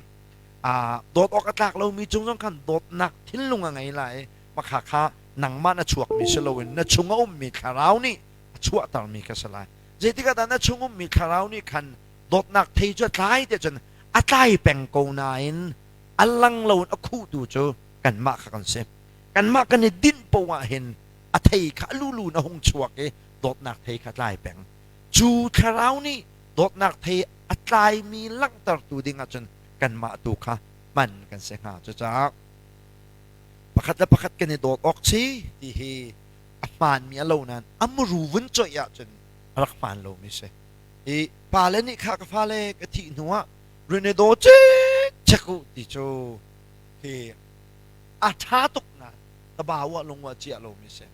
A dawt awk a tlak lomi cung zong khan dawtnak thinlung a ngei lai. Makha kha nangmah na chuakmi si loin na chung a ummi thlarau nih a chuahtermi kha si lai. Zeitik ah dah na chung ummi thlarau nih khan dawtnak thei cu a tlai te cun a tlai peng ko nain a lang loin a khuhtu cu kanmah kha kan si. Kanmah kan i dinh poah hin a thei kha a lulu in a hung chuak i dawtnak thei kha tlai peng. Cu thlarau nih dawtnak thei a tlaimi langhtertu ding ahcun kanmah tu kha hman kan si hnga. Cucaah pakhat le pakhat kan i dawt awk si ti hi a hmaanmi a lo nain a muru vun coih ahcun a rak hmaan lomi si. I pale nih kha ka fale ka thih hnu ah run i daw cikcek u ti cu hi a ṭha tuk nain taba uah lung uah cia lomi si.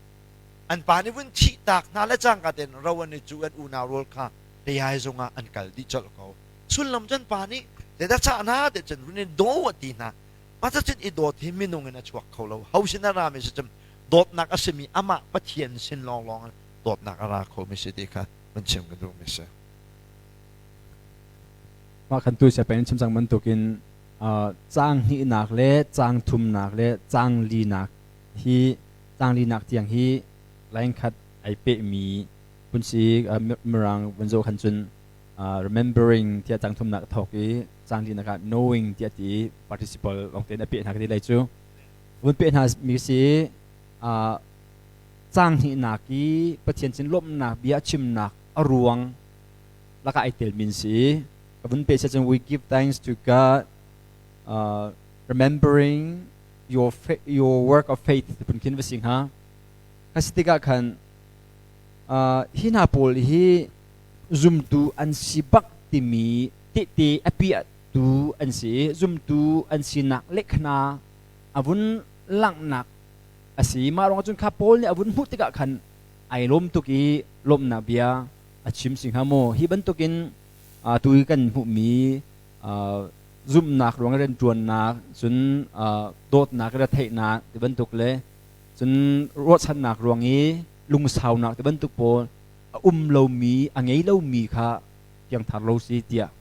An pa nih vun thih taak hna le cangka tein ro an i cu an unau rual kha tayai zung ah an kal dih colh ko. Sullam cun pa nih zeidah cah hna ti cun run i daw a ti hna. Mah cun i dawt hi minung in a chuak kho lo. Ho sin a rami si cun dawtnak a simi amah Pathian sin lawnglawng in dawtnak a ra khomi si ti kha van chim ka duhmi si. Mah khan tu siapen chim cang bantukin caang hnihnak le caang thumnak le caang linak hi, caang linak tiang hi line khat ai pehmi phun si. Mirang vun zoh khan cun "remembering" tiah caang thumnak thawk i Cang linak ah knowing tiah ti participle lawng tein a peh hna ka ti lai cu. Vun peh hna mi si cang hnihnak i Pathian sin lawmhnak bia chimnak a ruang lakah ai tel min si. Ka vun peh cun we give thanks to God remembering your work of faith ti phun khin va si hnga. Ka si tikah khan hi hna pawl hi zumtu an si bak timi tehte a piahtu an si i zumtu an sinak lekhna a vun langhnak a si. Mah ruangah cun kha Paul nih a vun hmuh tikah khan ai lawm tuk i lawmhnak bia a chim si hnga maw? Hi bantukin tu i kan hmuhmi zumhnak ruang rianṭuannak, cun dawtnak retheihnak ti bantuk le cun ruahchannak ruang i lungsaunak ti bantuk pawl a um lomi, a ngei lomi kha piangthar lo si tiah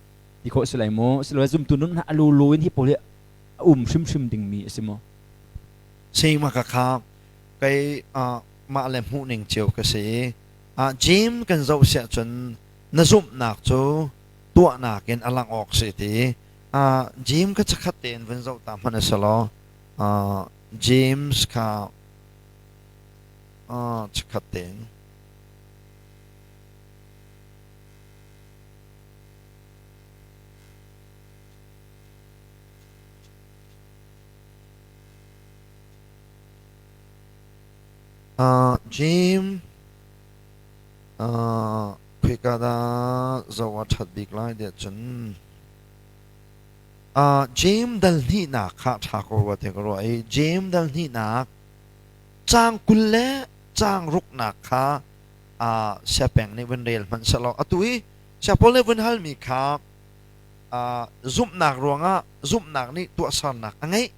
ti khawh si lai maw? Silole zumtu nun a lulu in hi pawl hi a um hrimhrim dingmi a si maw? Sing ma ka kha kei mah le hmuh ning cio ka si. James kan zoh siah cun na zumhnak cu tuahnak in a langh awk si ti. James ka chakhat tein vun zoh ta hmanh a si law James kha chakhat tein Jim, khoika dah zoh a ṭhat bik lai tiah cun Jeim dal hnihnak kha ṭha ko rua tiah ka ruah i Jeim dal hnihnak caang 20 le caang ruknak kha siapeng nih vun rel hmanh sehlaw atu i siapawl nih vun halmi kha zumhnak ruangah zumhnak nih tuahsernak a ngeih,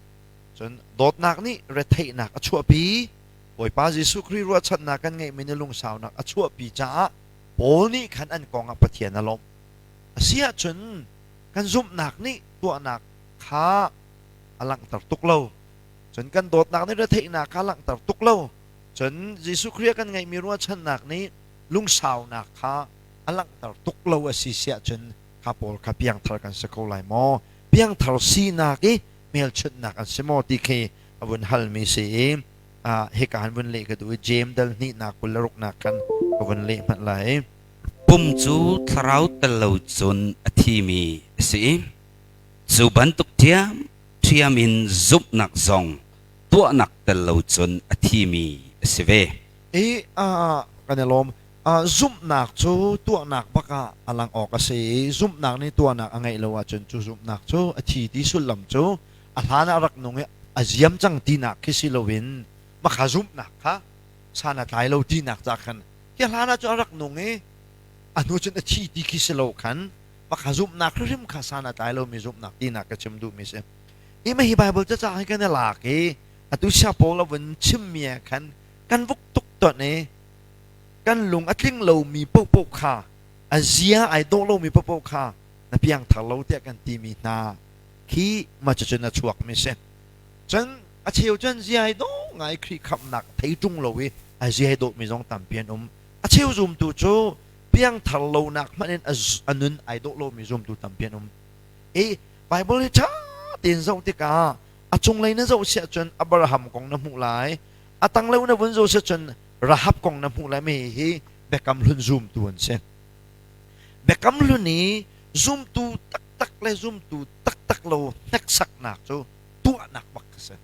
cun dawtnak nih retheihnak a chuahpi. Bawipa Jesuh Khrih ruahchannak kan ngeihmi nih lungsaunak a chuahpi caah Paul nih khan an kong ah Pathian a lawmh. A si ahcun kan zumhnak nih tuahnak kha a langhter tuk lo, cun kan dawtnak nih retheihnak kha a langhter tuk lo, cun Jesuh Khrih ah kan ngeihmi ruahchannak nih lungsaunak kha a langhter tuk lo a si siah cun kha pawl kha piangthar kan si ko lai maw? Piangthar sinak i hmelchunhnak an si maw ti khi a vun halmi si i hika han vun leh ka duh i Jeim dal hnihnak 26nak khan ka vun leh hmanh lai. Pum cu thlarau tel lo cun a thimi a si i cu bantuk ṭhiamṭhiam in zumhnak zong tuahnak tel lo cun a thimi a si ve. I kan i lawm. Zumhnak cu tuahnak bak ah a lang awk a si i zumhnak nih tuahnak a ngeih lo ahcun cu zumhnak cu a thi ti sullam cu a hlan ah rak nung i a ziam cang tinak khi si loin makha zumhnak kha san a tlai lo tinak ca khan khi hlan ah cun a rak nung i a hnu cun a thi ti khi si lo khan makha zumhnak hrim kha san a tlai lomi zumhnak tinak ka chim duhmi si. Hi ma hi Bible caca hi kan i lak i atu sia Paul a vun chimmi ah khan kan vuk tuk ton i kan lung a tling lomi paohpaoh kha, a zia ai dawh lomi paohpaoh kha na piangthar lo tiah kan timi hna khi ma cucun a chuakmi si. Cun a cheu cun zia ai dawh ngai Khrih khamhnak thei ṭung lo i a zia ai dawhmi zong tampi an um. A cheu zumtu cu piangthar lonak hmanh in a nun ai dawh lomi zumtu tampi an um. I Bible hi ṭha tein zoh tikah a cunglei na zoh siah cun Abraham kong na hmuh lai, a tanglei na vun zoh siah cun Rahab kong na hmuh lai. Mi hi Biakam Hlun zumtu an si. Biakam Hlun i zumtu taktak le zumtu taktak lo hneksaknak cu tuahnak bak a si.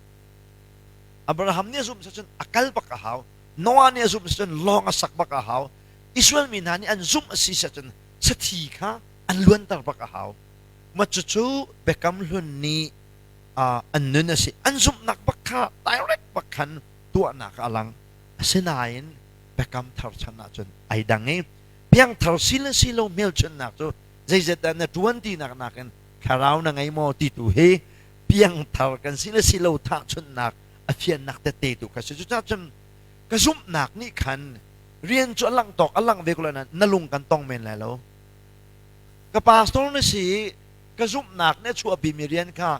Abraham nih a zumh cun a kal bak a hau. Noah nih a zumh cun lawng a sak bak a hau. Israel mi hna nih an zumh a si cun sathi kha an luanter bak a hau. Ma cucu Biakam Hlun nih an nun a si. An zumhnak bak kha direct bak khan tuahnak a lang. Asinain Biakam Thar chan ahcun ai dang i piangthar si le si lo hmelchunhnak cu zeizat dah na ṭuan tinak nakin thlarau na ngei maw ti tu hi piangthar kan si le si lo thahchunhnak a fiannak tette tu kha si. Cucaah cun ka zumhnak nih khan rian cu a langh tawk a langh ve ko lai nain na lung kan tong men lai lo. Ka pastor na si i ka zumhnak nih a chuahpimi rian kha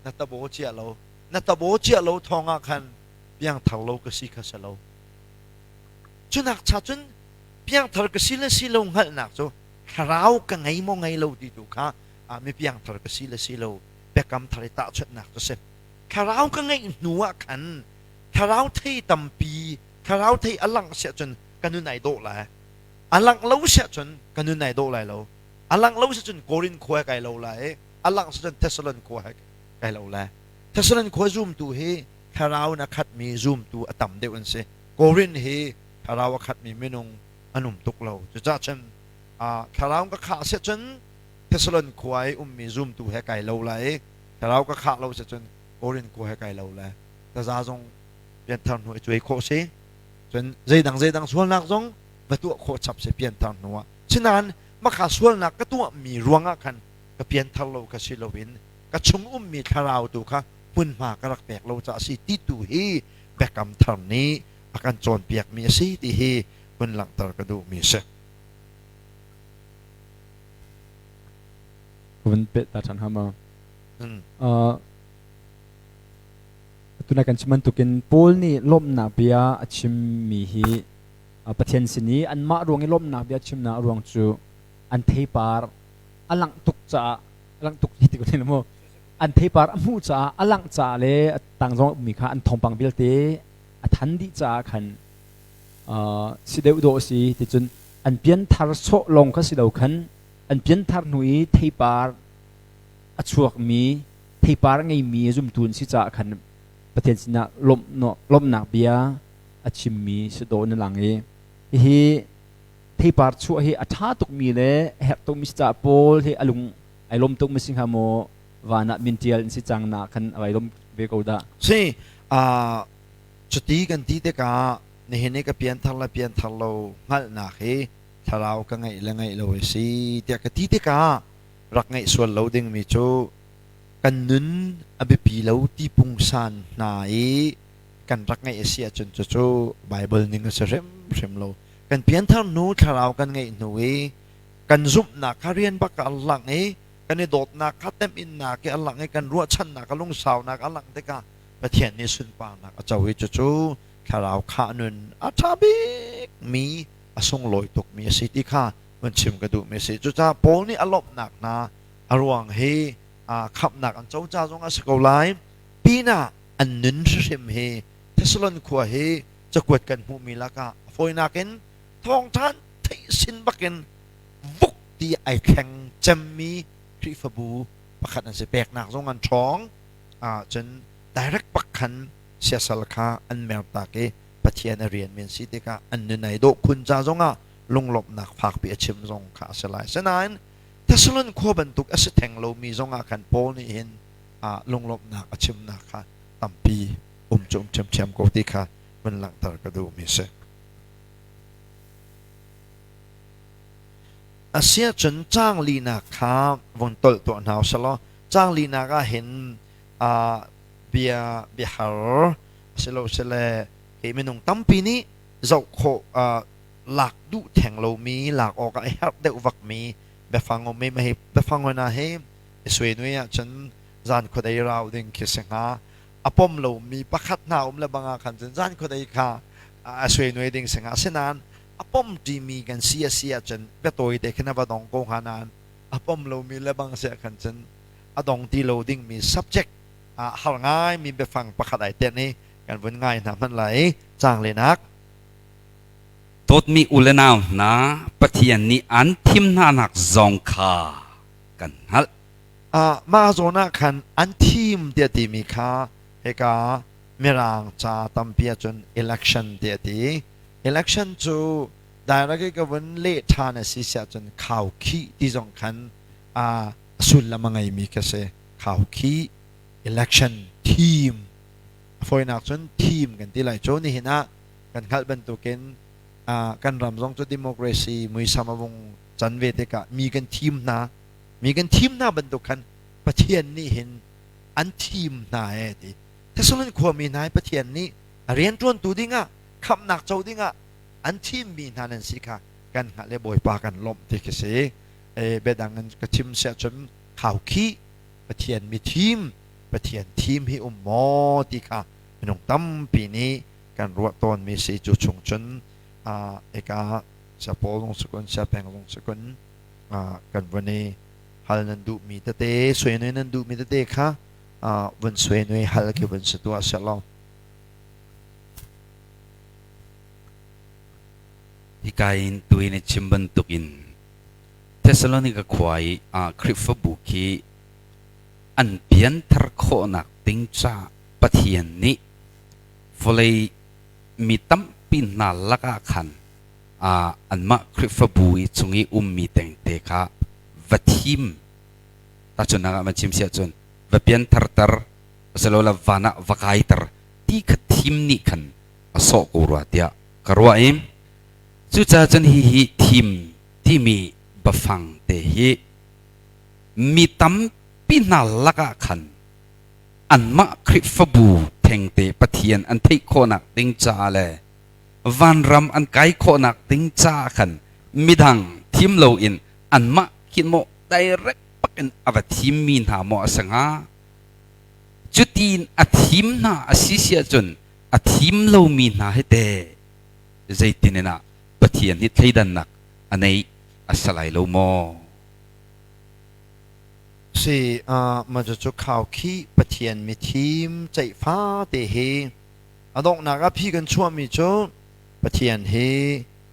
na tabo cia lo. Na tabo cia lo thawng ah khan piangthar lo ka si kha si lo. Cunak cha cun piangthar ka si le si lo hngalhnak cu thlarau ka ngei maw ngei lo ti tu kha. Mi piangthar ka si le si lo biakam thar i tahchunhnak cu si. Thlarau ka ngeih hnu ah khan thlarau thei tampi, thlarau thei a langh siah cun ka nun ai dawh lai. A langh lo siah cun ka nun ai dawh lai lo. A langh lo siah cun Korin khua he kai lo lai. A langh siah cun Thessalon khua he kai lo lai. Thessalon khua zumtu hi thlarau in a khatmi zumtu a tam deuh an si. Korin hi thlarau a khatmi minung an um tuk lo. Cucaah cun thlarau ka khah siah cun Thessalon khua i ummi zumtu he kai lo lai i thlarau ka khah lo siah cun Korin khua he kai lo lai. Taza zong pianthar hnu i cuai khawh si. Cun zeidang zeidang sualnak zong va tuah khawh chap si pianthar hnu ah. Sinain makha sualnak ka tuahmi ruangah khan ka pianthar lo ka si loin ka chung ummi thlarau tu kha hmunhma ka rak pek lo caah a si ti tu hi biakam thar nih a kan cawnpiakmi a si ti hi hun langhter ka duhmi a si. Ka vun peh ta ṭhan hama. Tuna kan chim bantukin Paul nih lawmhnak bia a chimmi hi Pathian sin i anmah ruang i lawmhnak bia chimnak ruang cu an theipar a langh tuk caah a langh tuk hi ti ko mu an theipar a hmuh caah a langh caah le a tang zong ummi kha an thawngpang vialte a than dih caah khan si deuh dawh si ti cun an pianthar sawh lawng kha si lo khan an pianthar hnu i theipar a chuakmi theipar a ngeimi zumtu an si caah khan Pathian sinah lawmhnak bia a chimmi si dawh na lang i hihi theipar chuah hi a ṭha tukmi le a herh tukmi si caah Paul hi a lung ai lawm tukmi si hnga maw van ah min ṭial an si cang na khan a vai lawm ve ko dah. Si cuti kan ti tikah nihin i ka pianthar le pianthar lo hngalhnak hi thlarau ka ngeih le ngeih lo a si tiah ka ti tikah rak ngeih sual lo dingmi cu kan nun a biapi lo ti pungsan hna i kan rak ngeih a si ahcun cucu Baibal ning a si hrimhrim lo. Kan pianthar hnu thlarau kan ngeih hnu i kan zumhnak kha rian bak ah a lang i kan i dawtnak kha temhinnak i a lang i kan ruahchannak a lungsaunak a langh tikah Pathian nih sunparnak a co i cucu thlarau khah nun a ṭha bikmi a sunglawi tukmi a si ti kha hun chim ka duhmi a si. Cucaah Paul nih a lawmhnak hna a ruang hi khamhnak an co ca zong a si ko lai. Pinah an nun hrimhrim hi Thessalon khua hi cakuat kan hmuhmi lakah a fawinak in thawngṭha theih sin bakin vuk ti ai thleng cemmi Khrihfabu pakhat an si. Peknak zong an ṭhawng. Cun direct pak khan siasal kha an mertak i Pathian a rian men si tikah an nun ai dawh khun ca zongah lunglawmhnak fakpi a chim zong kha a si lai. Sinain Thessalon khua bantuk a si theng lomi zongah khan Paul nih hin lunglawmhnak a chimnak kha tampi um cu um ṭhiamṭhiam ko ti kha vun langhter ka duhmi a si. A si ahcun caang linak kha vung tolh tuah hna u sih law caang linak ah hin bia biahar asilosile hi minung tampi nih zoh khawh lak duh theng lomi lak awk ah a herh deuh vakmi biafang um i hi biafang hna hi i suai ahcun zan khuadei rau ding khi si hnga. A pom lomi pakhat hna um le bang ah khan cun zan khuadei kha a suai nuai ding si hnga. Asinain a pom ṭimi kan si a si ahcun biatawi te khin a va dong ko hnga nain a pom lomi le bang si ah khan cun a dong ti lo dingmi subject har ngaimi biafang pakhat ai tenh i kan vun ngai hna hmanh lai i caang lenak. Dawtmi u le nau hna, Pathian nih an thim hnanak zong kha kan hngalh. Mah zawn ah khan an thim tiah timi kha hika Mirang ca tampi ahcun election tiah a ti. Election cu direct i ka vun leh ṭhan a si siah cun khaukhih ti zong khan a sullam a ngeimi kha si. Khaukhih, election, thim. A fawinak cun thim kan ti lai. Cu nihin ah kan hngalh bantukin kan ram zong cu democracy muisam a vung can ve tikah mi kan thim hna. Mi kan thim hna bantuk khan Pathian nih hin an thim hna ee ti. Thessalon khuami hna hi Pathian nih a rianṭuantu dingah khamhnak co dingah an thimmi hna nan si kha kan hngalh i Bawipa kan lawmh ti khi si. E, biadang in ka chim siah cun khaukhih Pathian mi thim Pathian thim hi um maw ti kha minung tampi nih kan ruah tawnmi si. Cu chung cun eka Sia Paul zong si kun, Sia Peng zong si kun, kan vun i Hal nan duhmi tete, suainoi nan duhmi tete kha vun suainoi hal khi vun si tuah sehlaw. Hika in tuin a chim bantukin Thessalonika khua i Khrihfabu khi an pianthar khawhnak ding ca Pathian nih vawlei mi tampi hna lakah khan anmah Khrihfabu i chung i ummi tengte kha va thim. Tahchunhnak ah van chim si ahcun va piantharter asilole van ah va kaiter ti kha thim nih khan a sawh ko rua tiah ka ruah i cucaah cun hihi thim timi biafang te hi mi tampi hna lakah khan anmah Khrihfabu thengte Pathian an theih khawhnak ding caah le vanram an kai khawhnak ding caah khan midang thim loin anmah khin maw direct bakin a va thimmi hna maw a si hnga? Cutin a thim hna a si si ahcun a thim lomi hna hi teh zeitin in ah Pathian hi thleidannak a neih a si lai lo maw? Si, mah cucu khaukhih Pathian mithim ceihfa te hi a donghnak ah phi kan chuahmi cu Pathian hi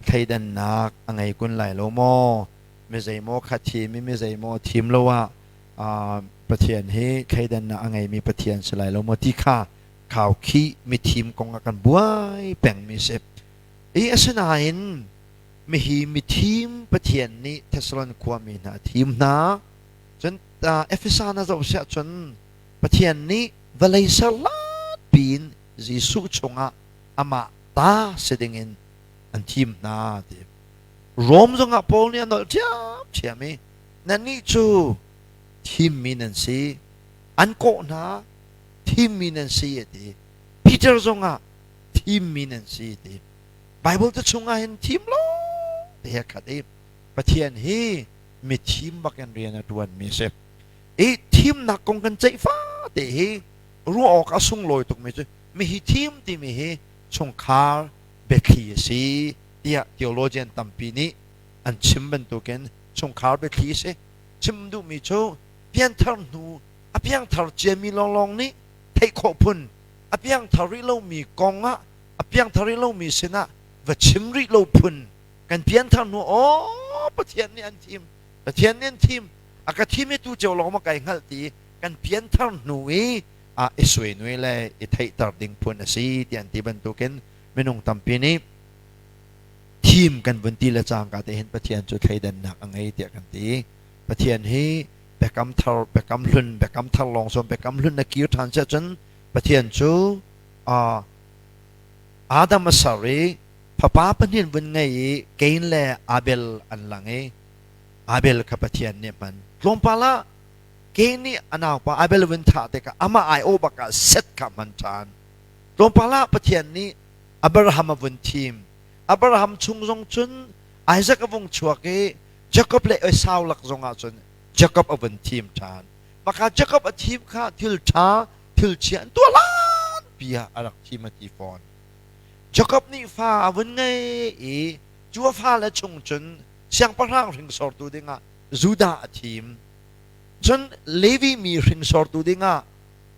thleidannak a ngei kun lai lo maw? Mi zeimaw kha thim i mi zeimaw thim lo ah Pathian hi thleidannak a ngeimi Pathian si lai lo maw ti kha khaukhih mithim kong ah kan buai pengmi si. I asinain mihi mithim Pathian nih Thessalon khuami hna a thim hna. Cun Efesa na zoh siah cun Pathian nih vawlei ser piin Jesuh chungah amah ta si dingin an thim hna ti. Rom zongah Paul nih a nolh ṭhiamṭhiam i nannih cu thimmi nan si, an kawh hna thimmi nan si a ti. Peter zongah thimmi nan si a ti. Bible te chungah hin thim lawng te he khat i Pathian hi mi thim bakin rian a ṭuanmi a si. I thimnak kong kan ceih fate hi ruah awk a sunglawi tukmi cu mihi thim timi hi chungkhar biathli a si tiah theologian tampi nih an chim bantukin chungkhar biathli a si. Chim duhmi cu pianthar hnu a piangthar ciami lawnglawng nih theih khawh phun a piangthar rih lomi kong ah a piangthar rih lomi sinah va chim rih lo phun kan pianthar hnu aw Pathian nih an thim Pathian nih an thim a ka thim i tu cio lawng ma kai hngalh ti kan pianthar hnu i a i suainui le i theihter ding phun a si ti an ti bantukin minung tampi nih thim kan vun ti le cangka te hin Pathian cu thleidannak a ngei tiah kan ti. Pathian hi biakam thar biakam hlun biakam thar lawng sawm biakam hlun na kir ṭhan siah cun Pathian cu Adam a ser i fapa pahnih vun ngei i Kain le Abel an lang i Abel kha Pathian nih hman. Tlawmpal ah Kain nih a naupa Abel vun thah tikah amah aiawh bak ah Seth kha hman ṭhan. Tlawmpal ah Pathian nih Abraham a vun thim. Abraham chung zong cun Isaac a vung chuak i Jakob le Esau lak zong ah cun Jakob a vun thim ṭhan. Maka Jakob a thim kha thil ṭha, thil chia an tuah lan pi ah a rak thim a ti fawn. Jakob nih fa a vun ngei i cu a fale chung cun siangpahrang hringsortu dingah Judah a thim. Cun Levi mi hringsortu dingah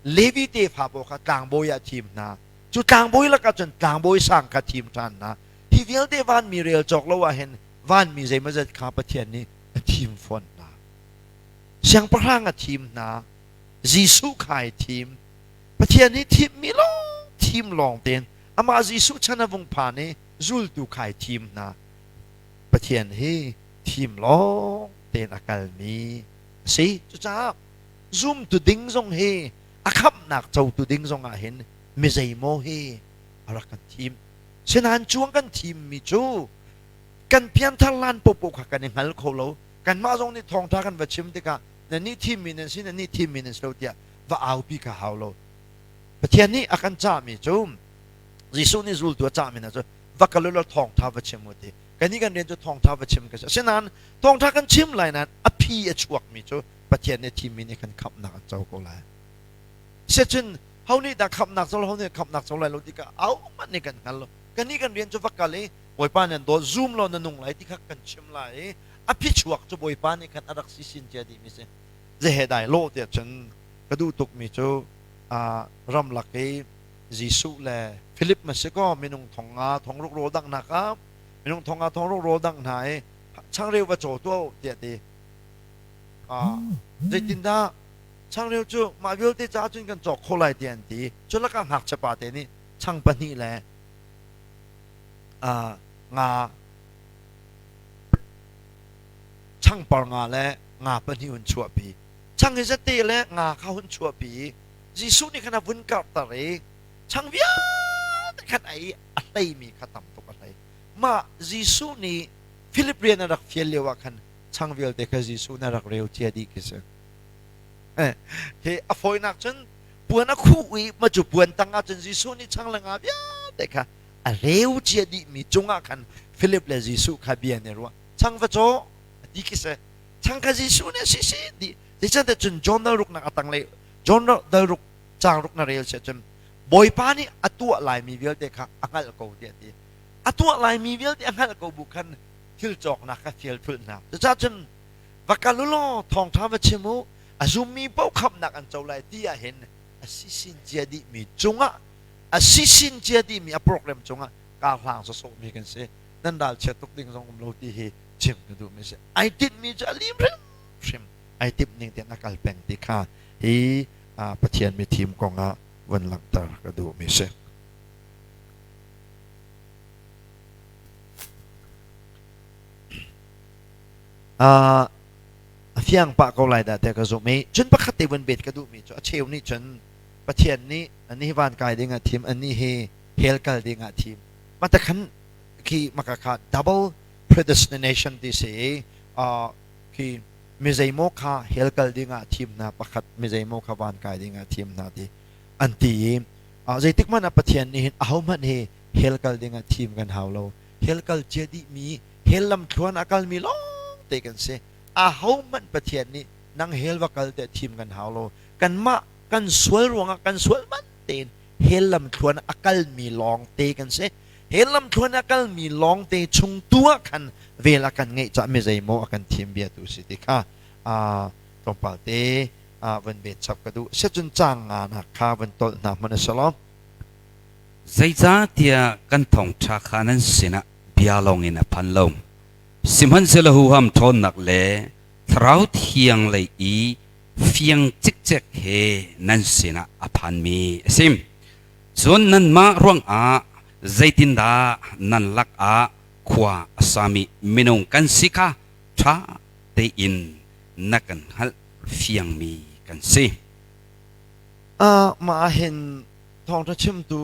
Levi tefa pawl kha tlangbawi ah a thim hna. Cu tlangbawi lakah cun tlangbawi sang kha thim ṭhan hna. Hi vialte vanmi rel cawk lo ah hin vanmi zeimawzat kha Pathian nih a thim fawn hna. Siangpahrang a thim hna. Jesuh kha ai thim. Pathian nih thimmi lawng thim lawng tein amah Jesuh chan a vung phan i zultu kha ai thim hna. Pathian hi thim lawng tein a kalmi a si. Cucaah zumtu ding zong hi a khamhnak cotu ding zong ah hin mi zeimaw hi a rak kan thim. Sinain cuang kan thimmi cu kan pianthar lan popo kha kan i hngal kho lo. Kanmah zong nih thawngṭha kan va chim tikah nan nih thimmi nan si, nan nih thimmi nan si lo tiah va aupi kha hau lo. Pathian nih a kan cahmi cu Jesuh nih zultu a cahmi hna cu va kal u law thawngṭha va chim u ti. Kannih kan rian cu thawngṭha va chim ka si. Asinain thawngṭha kan chim lai nain a phi a chuakmi cu Pathian nih thimmi nih khan khamhnak an co ko lai. Siacun ho nih dah khamhnak co ho nih khamhnak co lai lo ti kha ahohmanh nih kan hngal lo. Kannih kan rian cu va kal i Bawipa nan dawt zum law na nung lai ti kha kan chim lai i A phichuak cu Bawipa nih khan a rak si sin cia dihmi si. Zehe dai lo tiah cun ka duh tukmi cu ramlak i Jesuh le Philip ma si kaw minung thong nga thong ruk rawl danghnak ah minung thong nga thong ruk rawl dangh hna i changreu va caw tuah u tiah ti. Zeitindah changreu cu mah vialte caah cun kan cawk kho lai tiah an ti. Cu lakah ngakchia pa te nih chang pahnih le nga changpar nga le nga pahnih hun chuahpi. Chang hi zate le nga kha hun chuahpi i Jesuh nih khan a vun karhter i chang vialte khan a i a hleimi kha tam tuk a hlei. Mah Jesuh nih Philip rian a rak fial lio ah khan chang vialte kha Jesuh nih a rak reu cia dih khi si. Hi a fawinak cun puan a khuh i ma cu puan tang ah cun Jesuh nih chang le nga vialte kha a reu cia dihmi cungah khan Philip le Jesuh kha bia an i ruah. Chang va caw a ti khi si. Chang kha Jesuh nih a si si dih. Zeicahtiah cun John dal ruknak a tanglei John dal ruk caang ruk na rel si ahcun Bawipa nih a tuah laimi vialte kha a hngalh ko tiah a ti. A tuah laimi vialte a hngalh ko bu khan thil cawknak kha fial thulh hna. Cucaah cun va kal u law thawngṭha va chim u, a zummi paoh khamhnak an co lai ti ah hin a sisin cia dihmi cungah a sisin cia dihmi a program cungah kaa hlang sawsawhmi kan si. Nan ralchiat tuk ding zong um lo ti hi chim ka duhmi si. Ai tinhmi cu a lim hrimhrim. Ai timh ning tein a kal peng ti kha hi Pathian mithim kongah vun langhter ka duhmi si. A fiang pah ko lai dah tiah ka zumh i cun pakhat te vun bet ka duhmi cu a cheu nih cun Pathian nih anih van kai ding ah thim anih hi hell kal ding ah thim mata khan khi maka kha double predestination ti si i khi mi zeimaw kha hell kal ding ah thim hna pakhat mi zeimaw kha van kai ding ah thim hna ti an ti i zeitik hmanh ah Pathian nih hin ahohmanh hi hell kal ding ah thim kan hau lo. Hell kal cia dihmi hell lamthluan a kalmi lawng te kan si. Ahohmanh Pathian nih nang hell va kal tiah thim kan hau lo. Kanmah kan sual ruangah kan sual man tein hell lamthluan a kalmi lawng te kan si. Hell lamthluan a kalmi lawng te chung tu ah khan vel a kan ngeih cah mi zeimaw a kan thim bia tu si ti kha tlawmpal te van bet chap ka duh. Siacun caang nga nak kha van tolh hna hmanh a si lo. Zeicahtiah kan thawngṭha kha nan sinah bia lawngin a phan lo. Sihmanhsehlaw huham ṭhawnnak le Thlarau Thiang lei i fiang cikcek he nan sinah a phanmi a si. Cun nanmah ruangah zeitindah nan lakah khua a sami minung kan si kha ṭha tein na kan hngalh fiangmi kan si. Mah ah hin thawngṭha chimtu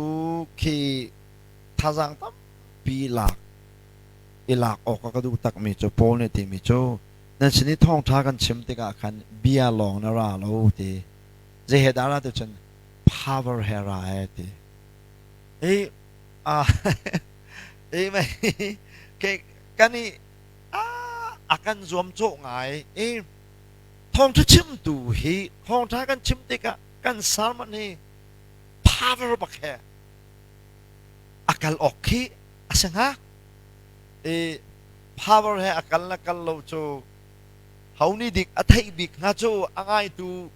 khi thazaang tampi lak i lak awk a ka duh takmi cu Paul nih timi cu nan sin i thawngṭha kan chim tikah khan bia lawng na ra lo ti. Zei he dah ra ti cun power he ra e ti. Hi hi mei ke kan i a kan zuam cawh ngai i thawngṭha chimtu hi thawngṭha kan chim tikah kan sermon hi power bak he a kal awk khi a si hnga. I power he a kal na kal lo cu ho nih dik a theih bik hnga cu a ngaitu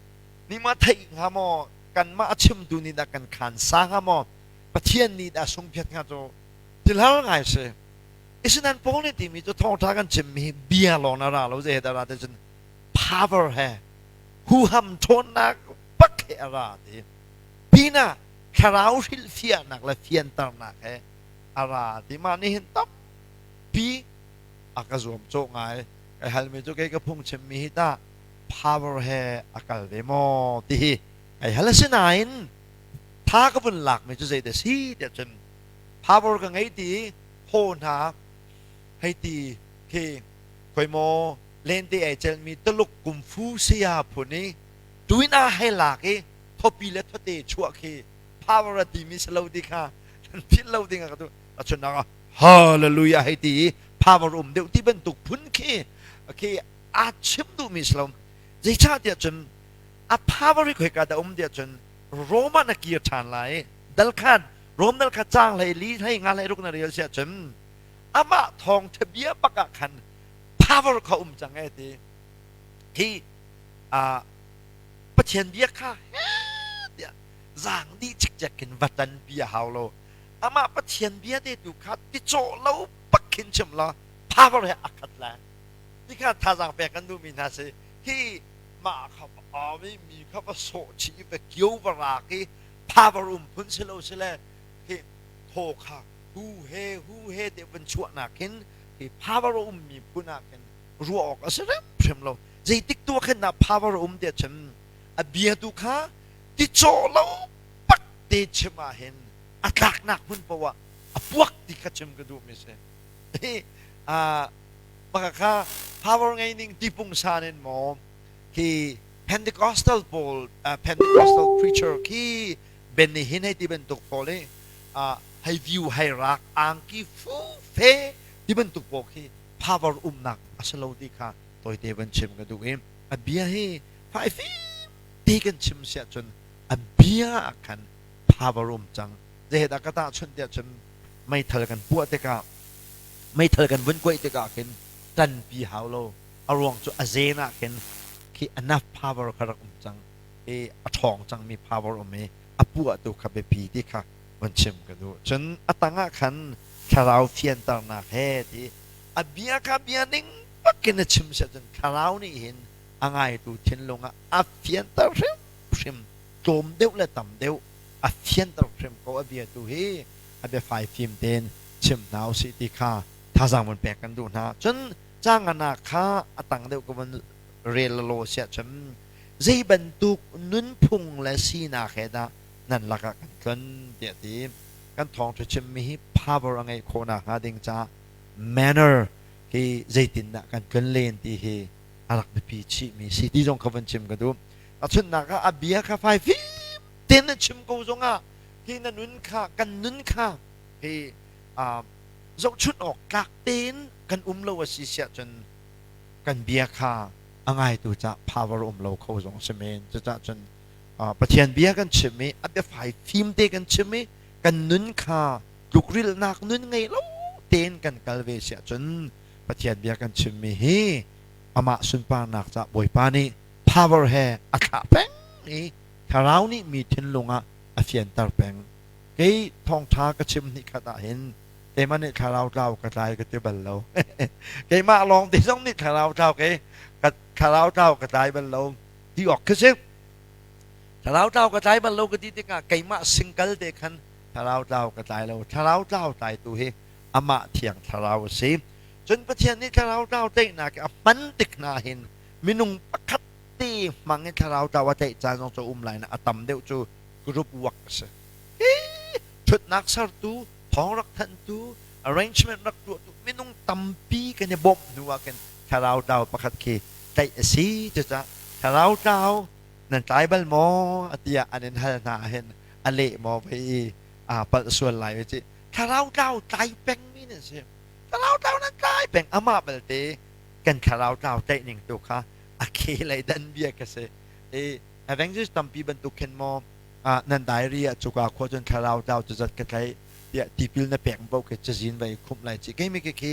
nih ma theih hnga maw, kanmah a chimtu nih dah kan khan sa hnga maw, Pathian nih dah sungphiat hnga cu thil har ngai si. Isinan Paul nih timi cu thawngṭha kan chimmi hi bia lawng na ra lo, zei he dah ra ti cun power he huham ṭhawnnak bak he a ra ti. Pinah thlarau hrilhfiahnak le fianternak he a ra ti. Mah nih hin tampi a ka zuamcawh ngai. Kai halmi cu kei ka phungchimmi hi tah power he a kal ve maw ti hi kai hal. Asinain tha ka vun lakmi cu zeidah si tiah cun power ka ngei ti haw hna hei ti khi khoi maw lente ai celmi Tuluk kungfu saya phun i tuin a hei lak i thopi le thote chuah khi power a timi si lo ti kha kan philh lo ding a ka tu a chunnak ah hallelujah hei ti i power um deuh ti bantuk phun khi khi a chim duhmi si lo. Zeicahtiah cun a power hi khoika dah um tiah cun Rome ah na kir ṭhan lai dal khan Rome dal kha caang hlei li hlei nga hlei ruk na rel si ahcun amah thawngṭha bia bak ah khan. Power kha um cang e ti. Hi Pathian bia kha tiah zaang dih cikcek khin va tan bia hau lo. Amah Pathian bia te tu kha ti cawh lo bak khin chim la power he a khat lai. Ti kha thazaang pek kan duhmi hna si. Hi mah kha mi mi kha va sawh chih va kio va rak i power um phun si lo si le hi thaw kha hu he hu he te van chuahnak hin hi power a ummi phun ah khin ruah awk a si hrimhrim lo. Zeitik tu ah khin dah power a um tiah cun a bia tu kha ti cawh lo pak te chim ah hin a tlaknak hmun paoh ah a puak ti kha chim ka duhmi si. Hi maka kha power ngei ning ti pungsan in maw hi Pentecostal pawl, Pentecostal preacher khi Benny Hinn hei ti bantuk pawl hi hei view hei rak angki fu fe ti bantuk pawl khi power umnak a si lo ti kha tawite van chim ka duh i a bia hi fai fim ti kan chim siah cun a bia ah khan power um cang. Zehe dah ka tahchunh tiah cun meithal kan puah tikah, meithal kan vun kuaih tikah khin ṭanpi hau lo. A ruang cu a zen ah khin khi enough power kha rak um cang i a ṭhawng cangmi power um i a puah tu kha biapi ti kha van chim ka duh. Cun a tang ah khan thlarau fianternak he ti a bia kha bia ning bakin a chim siah cun thlarau nih hin a ngaitu thinlung ah a fianter hrimhrim, tlawm deuh le tam deuh a fianter hrim ko. A bia tu hi a biafai fim tein chim hna usih ti kha thazaang van pek kan duh hna. Cun cangan ah kha a tang deuh ka van rel law siah cun zei bantuk nunphung le sinak he dah nan lakah kan tlon tiah ti. Kan thawngṭha chimmi hi power a ngeih khawh nakhnga ding caah manner hi zeitindah kan tlon len ti hi a rak biapi chihmi si ti zong kha van chim ka duh. Tahchunhnak ah, a bia kha fai fim tein na chim ko zongah hi na nun kha, kan nun kha hi zohchunh awk tlak tein kan um lo a si siah cun kan bia kha a ngaitu cah power um lo kho zong si men. Cucah cun Pathian bia kan chim i a biafai fim te kan chim i kan nun kha tlukrilhnak nun ngei lo tein kan kal ve siah cun Pathian bia kan chimmi hi amah sunparnak cah Bawipa nih power he a thlah peng i thlarau nih mi thinlung ah a fianter peng. Kei thawngṭha ka chim hnih khat ah hin keimah nih thlarau tlau ka tlai ka ti bal lo. Keimah lawng te zong nih thlarau tlau ke thlarau tlau ka tlai bal lo ti awk khi si. Thlarau tlau ka tlai bal lo ka ti tikah keimah singkal te khan thlarau tlau ka tlai lo. Thlarau tlau tlaitu hi amah Thiang Thlarau a si. Cun Pathian nih thlarau tlau tlaihnak a hman tik hna hin minung pakhat te hmang in thlarau tlau a tlaih caan zong cu um lai na a tam deuh cu group work a si. Hi ṭhutnak sertu, thawng rak thanhtu, arrangement rak tuahtu minung tampi kan i bawmh hnu ah khin thlarau tlau pakhat khi tlaih a si. Cucaah thlarau tlau nan tlai bal maw tiah an in hal hna ahhin a leh maw vei i aa palh sual lai ci. Thlarau tlau tlai pengmi nan si. Thlarau tlau nan tlai peng. Amah belte kan thlarau tlau tlaih ning tu kha a ke lei dan bia ka si. I evangelist tampi bantuk khin maw nan diary ah cuka khua cun thlarau tlau cu zat ka tlaih tiah tipil na pek bo ke cazin vai khumh lai ci. Keimi ke khi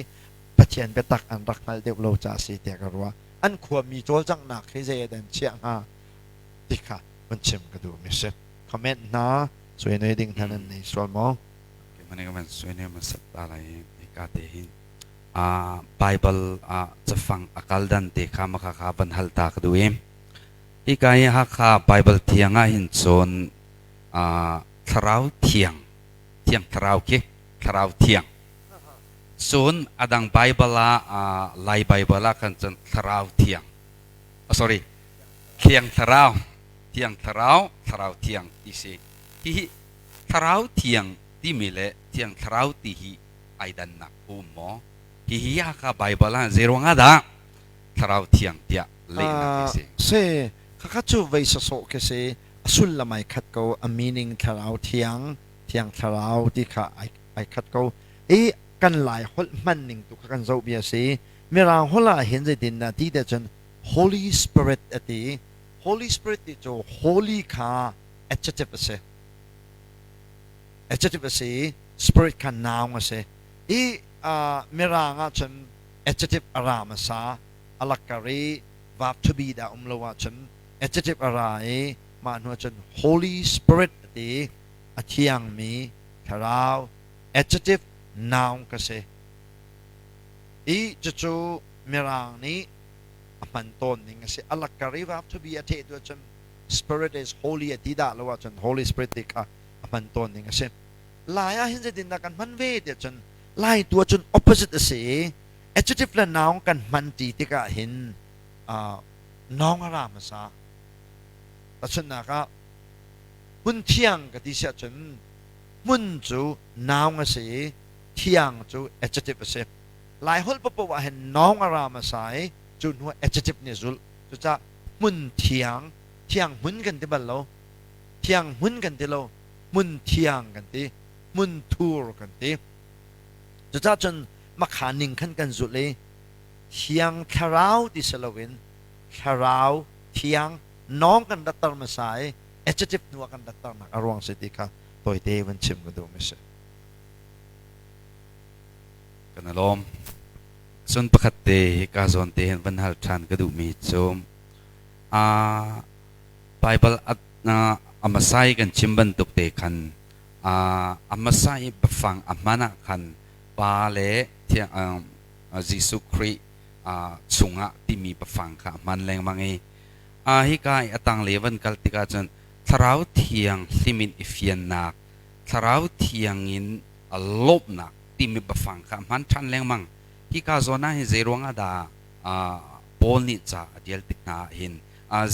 Pathian biatak an rak hngal deuh lo ca si tiah ka ruah. An khuami cawlcanghnak hi zei ah dan chiah hnga ti kha van chim ka duh mi si. Comment hna suai ding hna nan nei sual maw? Mane ka van suai ne ma sat ta lai ka te hin a Bible a cafang akal dan te kha ma kha kha van hal ta ka du i hi ka hi Hakha Bible thiang ah hin cun a thlarau thiang, thiang thlarau khi thlarau thiang. Cun adang Bible ah, Lai Bible ah khan cun thlarau thiang, oh, sorry, thiang thlarau, thiang thlarau, thlarau thiang ti si. Hihi thlarau thiang timi le thiang thlarau ti hi ai dannak um maw? Hihi Hakha Bible ah zeiruang ah dah thlarau thiang tiah lehnak hi si? Si, khakha cu vei sawsawh khi si. A sullam ai khat ko. A meaning thlarau thiang, thiang thlarau ti kha ai khat ko. I kan Lai holh hman ning tu kha kan zoh bia si. Mirang holh ah hin zeitin dah ti te cun Holy Spirit a ti. Holy Spirit ti cu holy kha adjective a si. Adjective a si. Spirit kha noun a si. I Mirang ah cun Adjective a ra hmasa, a lakkar i verb to be dah um lo ahcun adjective a ra i mah hnu ahcun Holy Spirit a ti i a thiangmi thlarau, adjective noun ka si. I cucu Mirang nih a hman tawn ning a si. A lakkar i verb to be a thehtu ahcun Spirit is holy a ti dah lo ahcun Holy Spirit ti kha a hman tawn ning a si. Lai ah hin zeitindah kan hman ve ti ahcun Lai tu ahcun opposite a si i adjective le noun kan hman ti tikah hin noun a ra hmasa. Tahchunhnak ah hmun thiang ka ti si ahcun hmun cu noun a si i thiang cu adjective a si. Lai holh paohpaoh ah hin noun a ra hmasa i cu hnu ah adjective nih a zulh. Cucaah hmun thiang, thiang hmun kan ti bal lo. Thiang hmun kan ti lo. Hmun thiang kan ti. Hmun thur kan ti. Cucaah cun makha ning khan kan zulh i Thiang Thlarau ti si loin Thlarau Thiang nawng kan ratter hmasa i adjective hnu ah kan ratternak a ruang si ti kha tawite van chim ka duhmi si. Kan i lawm. Cun pakhat te hika zawn te hin van hal ṭhan ka duhmi cu Baibal a hmasa i kan chim bantuk te khan a hmasa i biafang a hman ah khan Pa le Jesuh Khrih chungah timi biafang kha a hman lengmang i hika i a tanglei van kal tikah cun Thlarau Thiang hlim in i fiannak, Thlarau Thiang in lawmhnak timi biafang kha a hman ṭhan lengmang. Hika zawn ah hin zei ruangah dah Paul nih ca a ṭial tik hna ah hin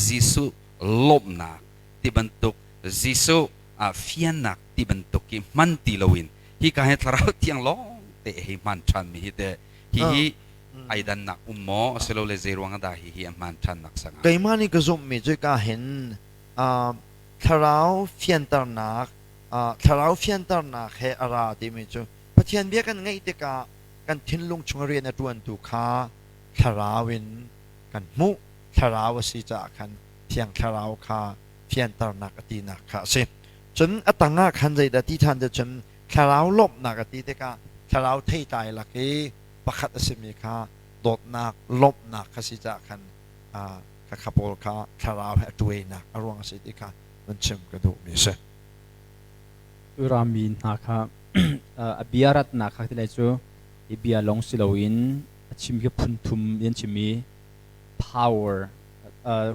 Jesuh lawmhnak ti bantuk Jesuh fiannak ti bantuk hi hman ti loin hika hi Thlarau Thiang lawng te hei hman ṭhanmi hi teh hihi ai dannak um maw asilole zei ruangah dah hihi a hman ṭhannak sangah? Keimah nih ka zumhmi cu ka hin thlarau fianternak thlarau fianternak he a ra timi cu Pathian bia kan ngaih tikah kan thinlung chung rian a ṭuantu kha thlarau in kan hmuh. Thlarau a si caah khan Thiang Thlarau kha fianternak a tinak kha a si. Cun a tangah khan zeidah ti ṭhan ti cun thlarau lawmhnak a ti tikah thlarau theitlai lak i pakhat a simi kha dawtnak lawmhnak kha si caah khan kha pawl kha thlarau he a ṭuainak a ruang a si ti kha van chim ka duhmi a si. Rami hna kha a bia ratnak kha ti lai cu i bia lawng si loin a chim khi phun thum an chim i power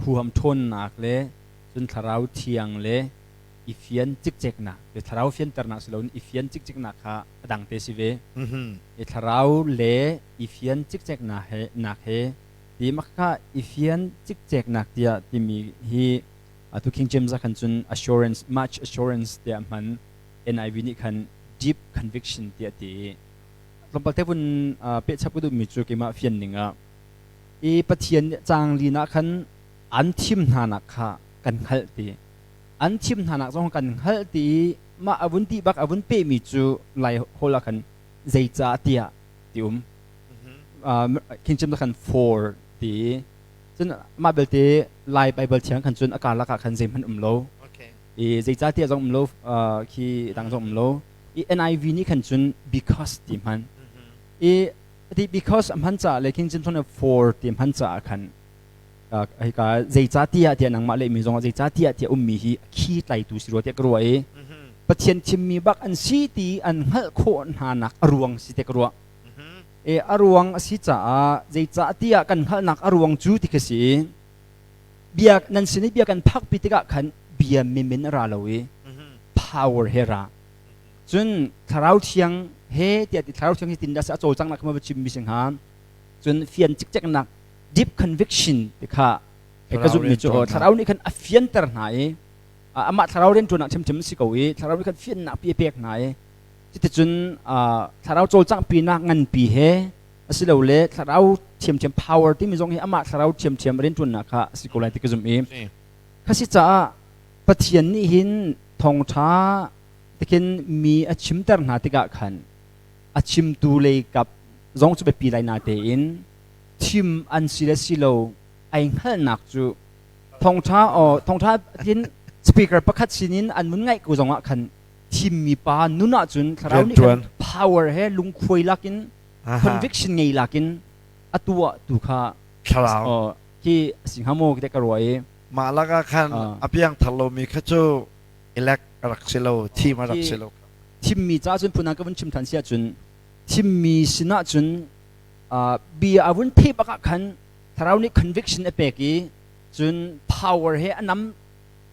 huham ṭhawnnak le cun thlarau thiang le i fian cikceknak thlarau fianternak si loin i fian cikceknak kha a dang te si ve. I thlarau le i fian cikceknak he nak he ti makha i fian cikceknak tiah timi hi atu King James ah khan cun assurance, much assurance tiah hman. NIV nih khan deep conviction tiah ti i tlawmpal te vun pehchap ka duhmi cu keimah fian ning ah i Pathian nih caang lin ah khan an thim hna nak kha kan hngalh ti, an thim hna nak zong kan hngalh ti i mah a vun ti bak a vun pehmi cu Lai hawl ah khan zeicah tiah ti um. King James ah khan for ti i cun mah belte Lai Bible thiang khan cun a karlak ah khan zeihmanh um lo i zeicah tiah zong um lo, khi dang zong um lo i NIV nih khan cun because ti hman i ti because a hman caah le King James nih for ti hman caah khan hika zeicah tiah tiah nangmah lehmi zongah zeicah tiah tiah ummi hi khi tlaitu si rua tiah ka ruah i Pathian thimmi bak an si ti an hngalh khawh hna nak a ruang si te ka ruah. E a ruang a si caah zeicah tiah kan hngalhnak a ruang cu ti khi si i bia nan sin i bia kan phakpi tikah khan bia mimin a ra lo i power he ra. Cun thlarau thiang he tiah ti thlarau thiang hi tin dah a cawlcang nak kha ma chim mi si hnga. Cun fian cikceknak, deep conviction ti kha ka zumh mi cu thlarau nih khan a fianter hna i amah thlarau rianṭuan ah ṭhimṭhim si ko i thlarau nih khan fiannak pi a pek hna i cuticun thlarau cawlcanghpinak nganpi he asilole thlarau ṭhiamṭhiam power timi zong hi amah thlarau ṭhiamṭhiam rianṭuannak kha a si ko lai ti ka zumh i khasi caah Pathian nih hin thawngṭha tikhin mi a chimter hna tikah khan a chimtu lei kap zong cu biapi lai natein thim an si le si lo ai hngalhnak cu thawngṭha aw thawngṭha tin speaker pakhat sinin an mun ngaih ko zongah khan thimmi pa nun ahcun thlarau nih khan power he lungkhuai lakin, conviction ngei lakin. atu ah tu kha thlarau khi si hnga maw te ka ruah i mah lakah khan a piang thar lomi kha cu elect a rak si lo thim a rak si lo. Thimmi ca cun phun ka vun chim than si ahcun thimmi sinah cun bia a vun thei bak ah khan thlarau nih conviction a pek i cun power he a nam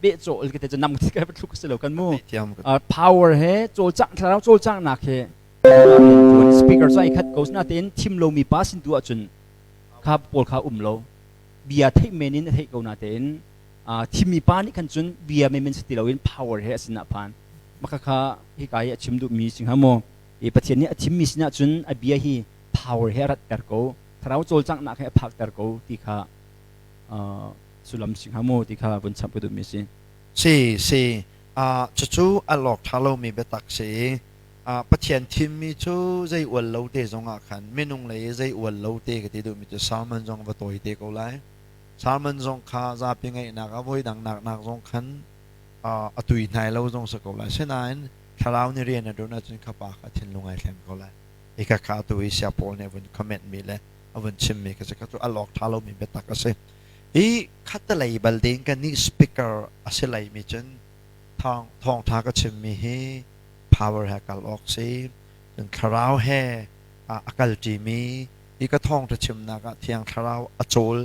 beh cawl ke te cu nam ka thluk si lo kan mu power he cawlcang thlarau cawlcangnak he speaker cu ai khat ko natein thim lomi pa sin tu ahcun kha pawl kha um lo bia theih men in a theih ko natein thimmi pa nih khan cun bia men men si ti loin power he a sinah phan maka kha hika hi a chim duhmi si hnga maw? I Pathian nih a thimmi sinah cun a bia hi power he a ratter ko, thlarau cawlcanghnak he a phakter ko ti kha sullam si hnga maw ti kha vun chap ka duhmi si. Si si cucu a lawk ṭha lomi biatak si. Pathian thimmi cu zei ual lo te zongah khan minung lei zei ual lo te ka ti duhmi cu sermon zong va tawi te ko lai. Sermon zong kha zapi ngaihnak ah voi dang nak nak zong khan a tui hnai lo zong si ko lai. Sinain thlarau nih rian a ṭuan ahcun kha pa kha thinlung ai thleng ko lai. Hi kha kha atu i sia Paul nih a vun comment mi le a vun chimmi kha cu kha cu a lawk ṭha lomi biatak a si. Hi khatalei bal ding kan nih speaker a si lei mi cun thawng thawngṭha ka chimmi hi power he kal awk si. Cun thlarau he a kalṭimi hi ka thawngṭha chimnak ah Thiang Thlarau a cawl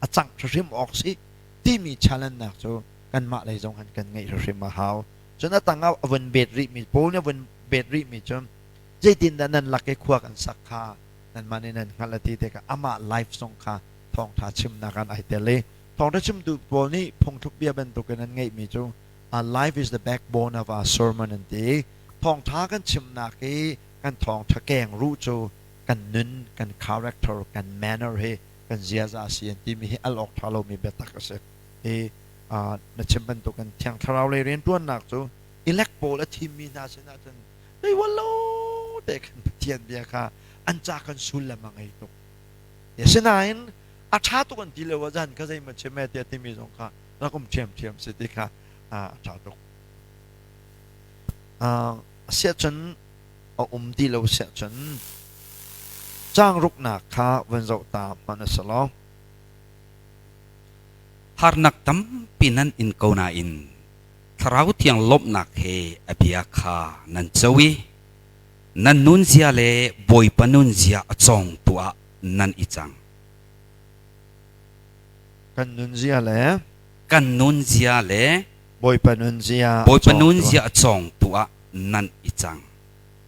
a cangh hrim awk si timi challenge nak cu kanmah lei zong han kan ngeih hrim a hau. Cun a tang ah a vun bet rihmi Paul nih a vun bet rihmi cu zeitindah nan lak i khua kan sak kha nanmah nih nan hngalh a ti tikah amah life zong kha thawngṭha chimnak ah ai tel i thawngṭha chimtu pawl nih phungthluk bia bantukin an ngeihmi cu our life is the backbone of our sermon an ti. Thawngṭha kan chimnak i kan thawngṭha keng ruh cu kan nun, kan character, kan manner hi kan ziaza a si an timi hi al awk ṭha lomi biatak a si. Hi na chim bantukin Thiang Thlarau lei rianṭuannak cu elect pawl a thimmi hna sinah cun zei lo te khan Pathian bia kha an ca kan sullam a ngei tuk. Asinain a ṭha tuk an ti lo ah zan kha zeimaw chim e tiah timi zong kha rak um ṭhiamṭhiam si ti kha a ṭha tuk. Asiahcun a um ti lo siahcun caangruknak kha van zoh ta hmanh a si lo. Harnak tampi nan in ko nain Thlarau Thiang lawmhnak he a bia kha nan co i nan nunzia le Bawipa nunzia a cawngtu ah nan i cang. Kan nunzia le kan nunzia le Bawipa nunzia Bawipa nunzia a cawngtu ah nan i cang.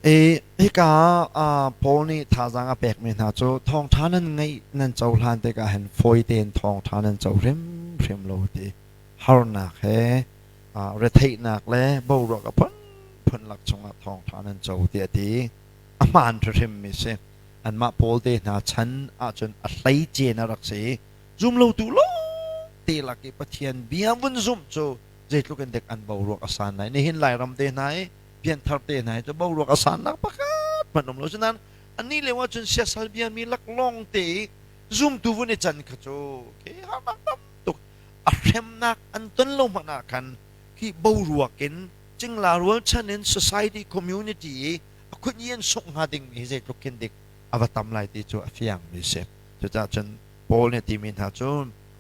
I hika ah Paul nih thazaang a pekmi hna cu thawngṭha nan ngeih nan cohlan tikah hin fawi tein thawngṭha nan co hrimhrim lo ti harnak he retheihnak le boruak a phunphun lak chungah thawngṭha nan co tiah a ti. A hmaan hrimhrimmi si. Anmah Paul te hna chan ahcun a hleice a rak si. Zumlotu lawngte lak i Pathian bia vun zumh cu zeitluk in dek an boruak a san lai. Nihin Lairam te hna i pianthar te hna hi cu boruak a sannak pakhat hmanh um lo. Asinain anih lio ahcun siasal biami laklawng te i zumtu vun i can kha cu khi harnak tam tuk a hremnak an ton lo hmanh ah khan khi boruak in cingla rualchan in society community i a khun i an sungh hnga dingmi hi zeitluk khin dik a va tam lai ti cu a fiangmi si. Cucaah cun Paul nih a timi hna cu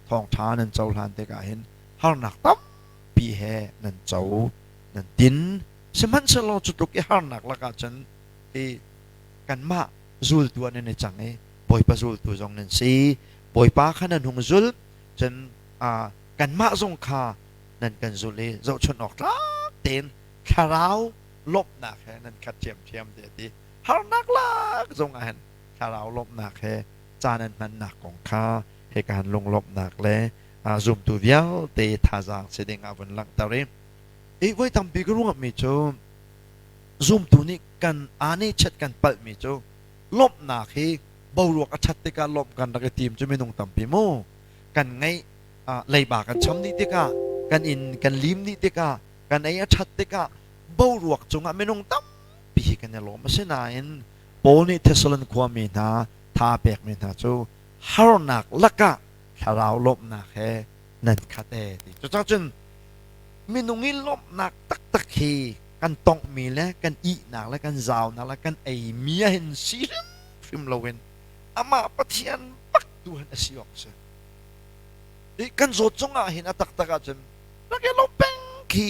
thawngṭha nan cohlan tikah hin harnak tampi he nan co nan tin. Sihmanhsehlaw cu tluk i harnak lakah cun hi kanmah zultu ah nan i cang i Bawipa zultu zong nan si. Bawipa kha nan hung zul, cun kanmah zong kha nan kan zulh i zohchunh awk tlak tein thlarau lawmhnak he nan khat ṭhiamṭhiam ti a ti. Harnak lak zong ah hin thlarau lawmhnak he caan an hmannak kong kha hika han lunglawmhnak le zumtu vialte thazaang si ding ah vun langhter i i voi tampi ka ruahmi cu zumtu nih kan aa nih chet kan palhmi cu lawmhnak hi boruak a ṭhat tikah lawmh kan rak i tim cu minung tampi mu kan ngeih leiba kan cham dih tikah kan inn kan lim dih tikah kan ei a ṭhat tikah boruak cungah minung tampi hi kan i lawm. Asinain Paul nih Thessalon khuami hna tha pekmi hna cu harnak lakah thlarau lawmhnak he nan khat ee ti. Cucaah cun minung i lawmhnak taktak hi kan tonghmi le kan ihnak le kan zaunak le kan eimi ah hin si hrimhrim loin Amah Pathian bak tu han a si awk si. I kan zawt zongah hin a taktak ahcun rak i lawm peng khi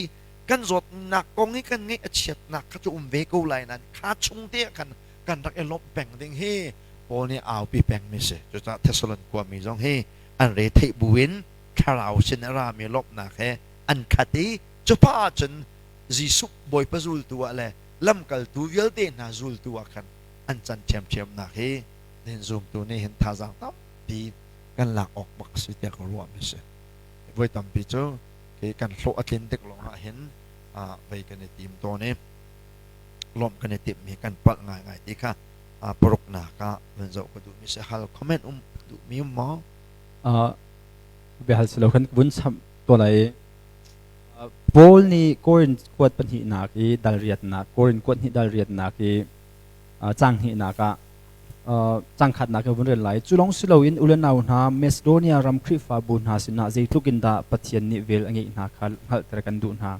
kan zawtnak kong i kan ngeih a chiatnak kha cu um ve ko lai nain kha chung te ah khan kan rak i lawmh peng ding hi Paul nih aupi pengmi si. Cucaah Thessalon khuami zong hi an re theih buin thlarau sin a rami lawmhnak he an khat i cupa ahcun Jesuh Bawipa zultu ah le lamkaltu vialte hna zultu ah khan an can ṭhiamṭhiamnak hi nihin zumtu nih hin thazaang tampi kan lak awk bak si tiah ka ruahmi si. Voi tampi cu khi kan hlawh a tlin tik lawngah hin vei kan i tim tawn i lawmh kan i timhmi kan palh ngaingai ti kha paruknak ah van zoh ka duhmi si. Hal comment um duhmi um maw? Biahal si lo kan vun cham to lai. Paul nih Korinth kuat pahnihnak i dal riatnak Korinth kuat hnih dal riatnak i cang hnihnak ah cang khatnak i vun rel lai. Cu lawng si loin u le nau hna Macedonia ram Khrihfabu hna sinah zeitluk in dah Pathian nih vel a ngeih hna kha hngalhter kan duh hna.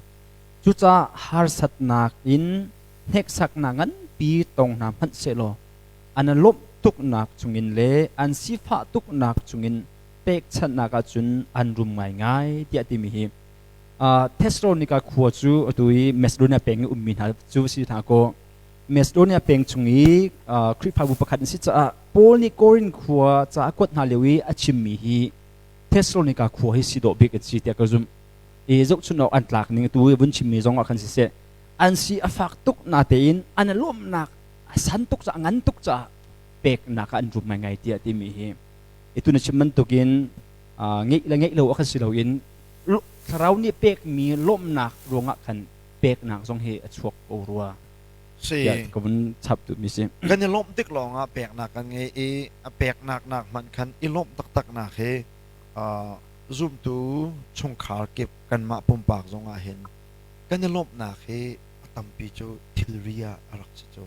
Cucaah harsatnak in hneksaknak nganpi tong hna hmanh sehlaw an lawmh tuknak chungin le an sifah tuknak chungin pekchanhnak ahcun an rum ngaingai tiah timi hi Thessalonica khua cu atu i Macedonia peng i ummi hna cu si hna kaw Macedonia peng chung i Khrihfabu pakhat an si caah Paul nih Korin khua ca a kuat hna lio i a chimmi hi Thessalonica khua hi si dawh bik an si tiah ka zumh. I zohchun awk an tlak ning tu vun chimmi zong ah khan siseh an si a fak tuk natein an lawmhnak a san tuk caah ngan tuk caah peknak ah an rum ngaingai tiah timi hi itu na chim bantukin ngeih le ngeih lo a kan si loin thlarau nih pekmi lawmhnak ruangah khan peknak zong hi a chuak ko rua Si. Tiah ka vun chap duhmi si. Kan i lawmh tik lawngah peknak kan ngei i a peknak nak hmanh khan i lawmh taktaknak hi zumtu chungkhar kip kanmah pumpak zongah hin kan i lawmhnak hi a tampi cu thilri ah a rak si cu.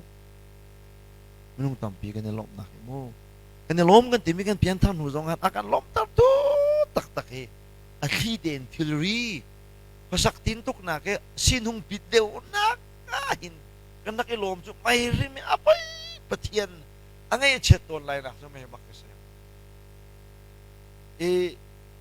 Minung tampi kan i lawmhnak hi mu. Kan i lawm kan timi kan pianthar hnu zongah a kan lawmhter tu taktak hi a thli tein thilri khuasak tin tuknak hi sinhung bit deuhnak ah hin kan rak i lawm cu mei rim a poi Pathian a ngei chiat tawn lai nak cu mei bak ka si. I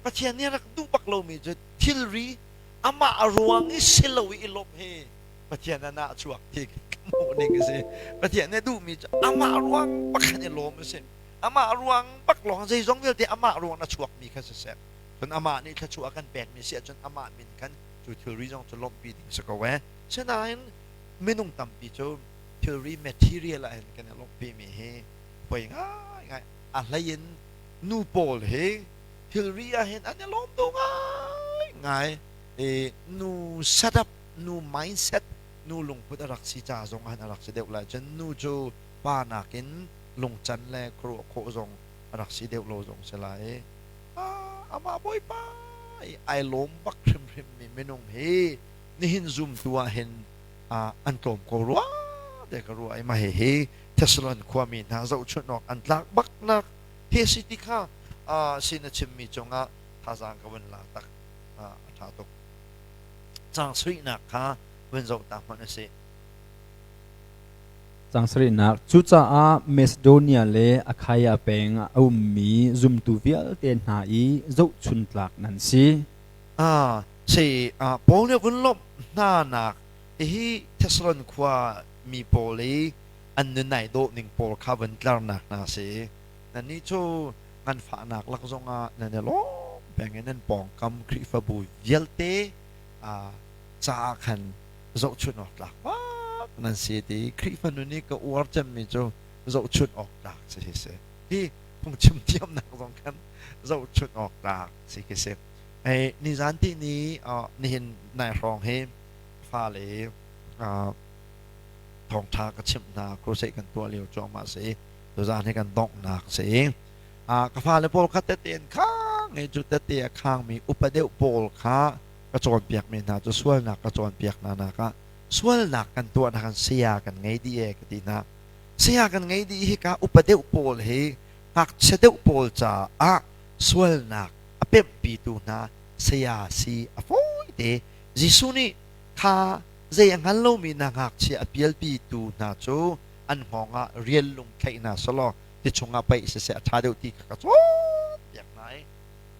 Pathian nih rak duh bak lomi cu thilri amah a ruang i si lo i lawmh hi Pathian a nah chuak ti ka hmuh ning a si. Pathian nih duhmi cu amah ruang bak i lawm a si. Amah ruang bak lawng zeizong vialte amah ruang na chuakmi kha siseh. Cun amah nih thluachuah a kan pekmi si ahcun amah min khan cu thilri zong cu lawmhpi ding si ko ee. Sinain minung tampi cu thilri material ah hin kan i lawmhpi mi hi poi ngaingai. A hlei in nu pawl hi thilri ah hin an i lawm duh ngaingai. I nu setup, nu mindset, nu lungput a rak si ca zong ah hin a rak si deuh lai. Cun nu cu pa nakin lungcan le khuaruah khawh zong a rak si deuh lo zong si lai. Amah Bawipa i ai lawm bak hrimhrim mi minung hi nihin zumtu ah hin an tlawm ko rua te ka ruah i mah hihi Thessalon khuami hna zohchunh awk an tlak baknak hi a si ti kha sin a chimmi cungah thazaang ka vun la tak a ṭha tuk. Caang suihnak kha vun zoh ta hmanh u sih. Caang sarihnak. Cucaah Macedonia le Akhaia peng ah a ummi zumtu vialte hna i zohchun tlak nan si. Si, Paul nih a vun lawmh hnanak hihi Thessalon khua mi pawl i an nun ai dawh ning pawl kha vun tlarnak hna si. Nannih cu nganfahnak lak zongah nan i lawm peng i nan pawngkam Khrihfabu vialte caah khan zohchunh awk tlak bak nan si ti Khrihfa nun i ka uar cemmi cu zohchunh awk tlak si hi si. Hi phungchim thiamnak zong khan zohchunh awk tlak si khi si. Hei nizan ti ni nihin nai hrawng hi fale thawngṭha ka chimh hna crusade kan tuah lio cuahmah si. Tuzaan hi kan donghnak si. Ka fale pawl kha tete in khang i cu tete a khangmi upa deuh pawl kha ka cawnpiakmi hna cu sualnak ka cawnpiak hna nak ah sualnak kan tuahnak kan saya kan ngei dih e ka ti hna. Saya kan ngei dih hi ka upa deuh pawl hi ngakchia deuh pawl caah sualnak a pemhpitu hna saya si a fawi te. Jesuh nih kha zei a hngal lomi na ngakchia a pialpitu hna cu an hngawng ah rial lung thlaih hna selaw Ti chungah paih siseh a ṭha deuh ti kha ka cawnpiak hna i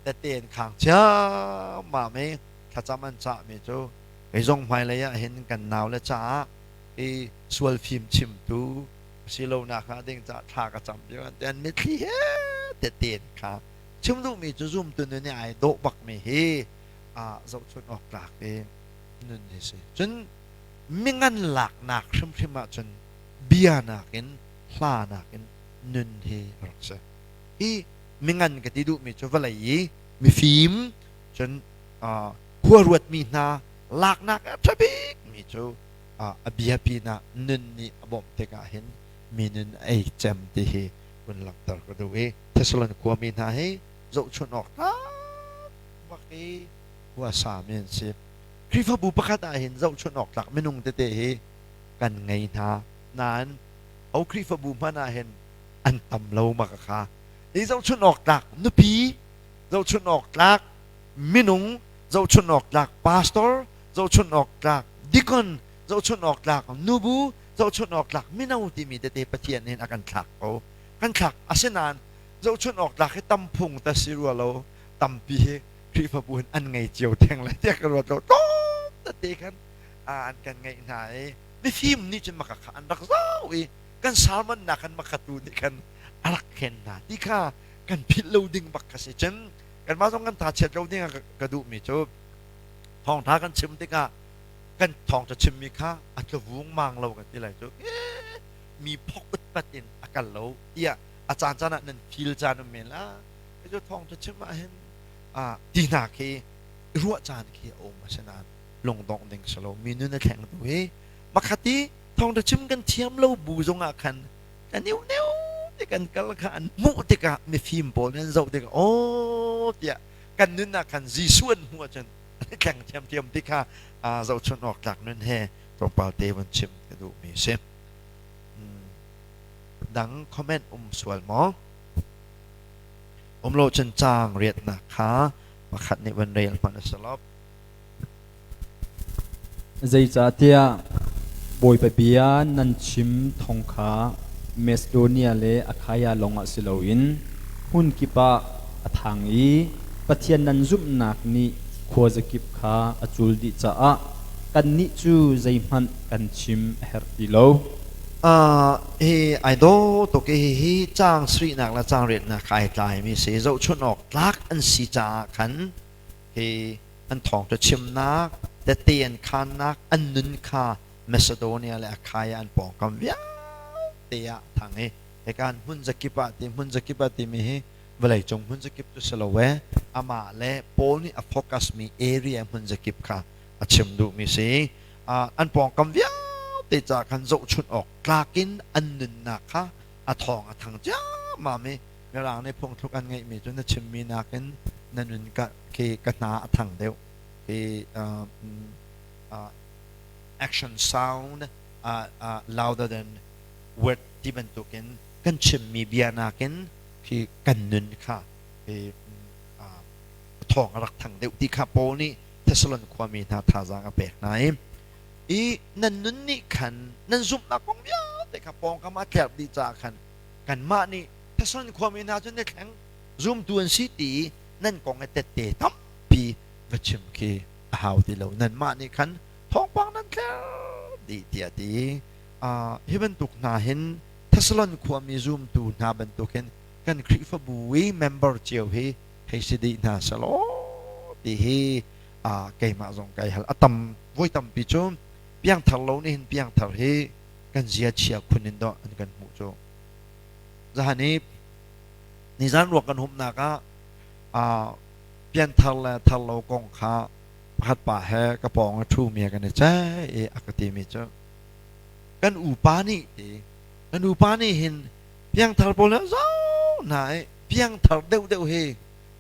tete an khang ciammam i thlacam an cahmi cu kei zong hmailei ah hin kan naule caah i sual fim chimtu silonak hnga ding caah thla ka cam lio an ti. An mitthli he tete an khang. Chim duhmi cu zumtu nun i ai dawh bakmi hi zohchunh awk tlak i nun hi si. Cun mingan laknak hrimhrim ahcun bia nakin hla nakin nun hi a rak si. Hi mingan ka ti duhmi cu vawlei i mifim cun khua ruatmi hna laknak a ṭha bikmi cu a bia pinah nun nih a bawmh tikah hin mi nun a ei cem ti hi vun langhter ka duh i Thessalon khuami hna hi zohchunh awk tlak bak i khua sami an si. Khrihfabu pakhat ah hin zohchunh awk tlak minung tete hi kan ngei hna. Nain ho Khrihfabu hmanh ah hin an tam lo ma ka kha. Hi zohchunh awk tlak nupi, zohchunh awk tlak minung, zohchunh awk tlak pastor, zohchunh awk tlak deacon, zohchunh awk tlak nubu, zohchunh awk tlak mino timi tete Pathian nih a kan thlak ko. Kan thlak. Asinain zohchunh awk tlak hi tam phung ta si rua lo, tampi hi Khrihfabu hin an ngei cio theng lai tiah ka ruat lo. Tlawm tete khan an kan ngeih hna i mifim nih cun maka kha an rak zau i kan sermon nak khan maka tu nih khan a rak khen hna ti kha kan philh lo ding bak kha si. Cun kanmah zong kan tha chiat lo ding ah ka duhmi cu thawngtha kan chim tikah kan thawngtha chimmi kha a tluvung mang lo kan ti lai cu mi phok utpat in a kal lo tiah a caan caan ah nan feel caan um men la. Cu thawngtha chim ah hin ti hna khi ruah caan khi a um. Asinain lungdongh ding si lo, mi nun a thleng tu hi makhat i thawngtha chim kan thiam lo bu zong ah khan kan neu neu te kan kal kha an hmuh tikah, mifim pawl nih an zoh tikah, aw tiah kan nun ah khan Jesuh an hmuh ahcun an i thleng thiamthiam ti kha zohchunh awk tlak nun he tlawmpal te vun chim ka duhmi si. Dang comment um sual maw? Um lo cun caang riatnak kha pakhat nih van rel hmanh a si lo. Zeicahtiah Bawipa bia nan chim thawng kha Macedonia le Akhaia lawngah si loin hmun kip ah a thang i Pathian nan zumhnak nih khuazakip kha a cul dih caah kannih cu zeihmanh kan chim a herh ti lo. Hi ai dawh tuk i hihi caang sarihnak le caang riatnak ai tlaimi si. Zohchunh awk tlak an si caah khan hi an thawngṭha chimnak, tette an khaannak, an nun kha Macedonia le Akhaia an pawngkam vialte ah a thang i hika hmun zakip ah ti hmun zakip ah timi hi vawleicung hmun zakip cu si lo e, amah le Paul nih a focus mi area hmun zakip kha a chim duhmi si. An pawngkam vialte ca khan zohchunh awk tlak in an nunnak kha a thawng a thang ciammam i Mirang nih phungthluk an ngeihmi cu na chimmi nakin na nun ka khi ka hna a thang deuh hi, action sound louder than word ti bantukin kan chimmi bia nakin khi kan nun kha hi thawng a rak thang deuh ti kha Paul nih Thessalon khuami hna thazaang a pek hna i nan nun nih khan nan zumhnak kong vialte kha pawngkam a tlerh dih caah khan kanmah nih Thessalon khuami hna cu na thleng zumtu an si ti i nan kong i tette tampi va chim khi a hau ti lo, nanmah nih khan thawngpang nan tler dih tiah ti. Hi bantuk hna hin Thessalon khuami zumtu hna bantukin kan Khrihfabu i member cio hi hei si dih hna selaw ti hi keimah zong kai hal. A tam voi tampi cu piangthar lo nih hin piangthar hi kan zia chia khun in dawh an kan hmuh cu. Zahan i nizan ruak kan humnak ah pianthar le thar lo kong kha pakhat pa he ka pawng a ṭhu mi kan i ceih i a ka timi cu kan upa nih ti kan upa nih hin piangthar pawl hi zau hna i piangthar deuhdeuh hi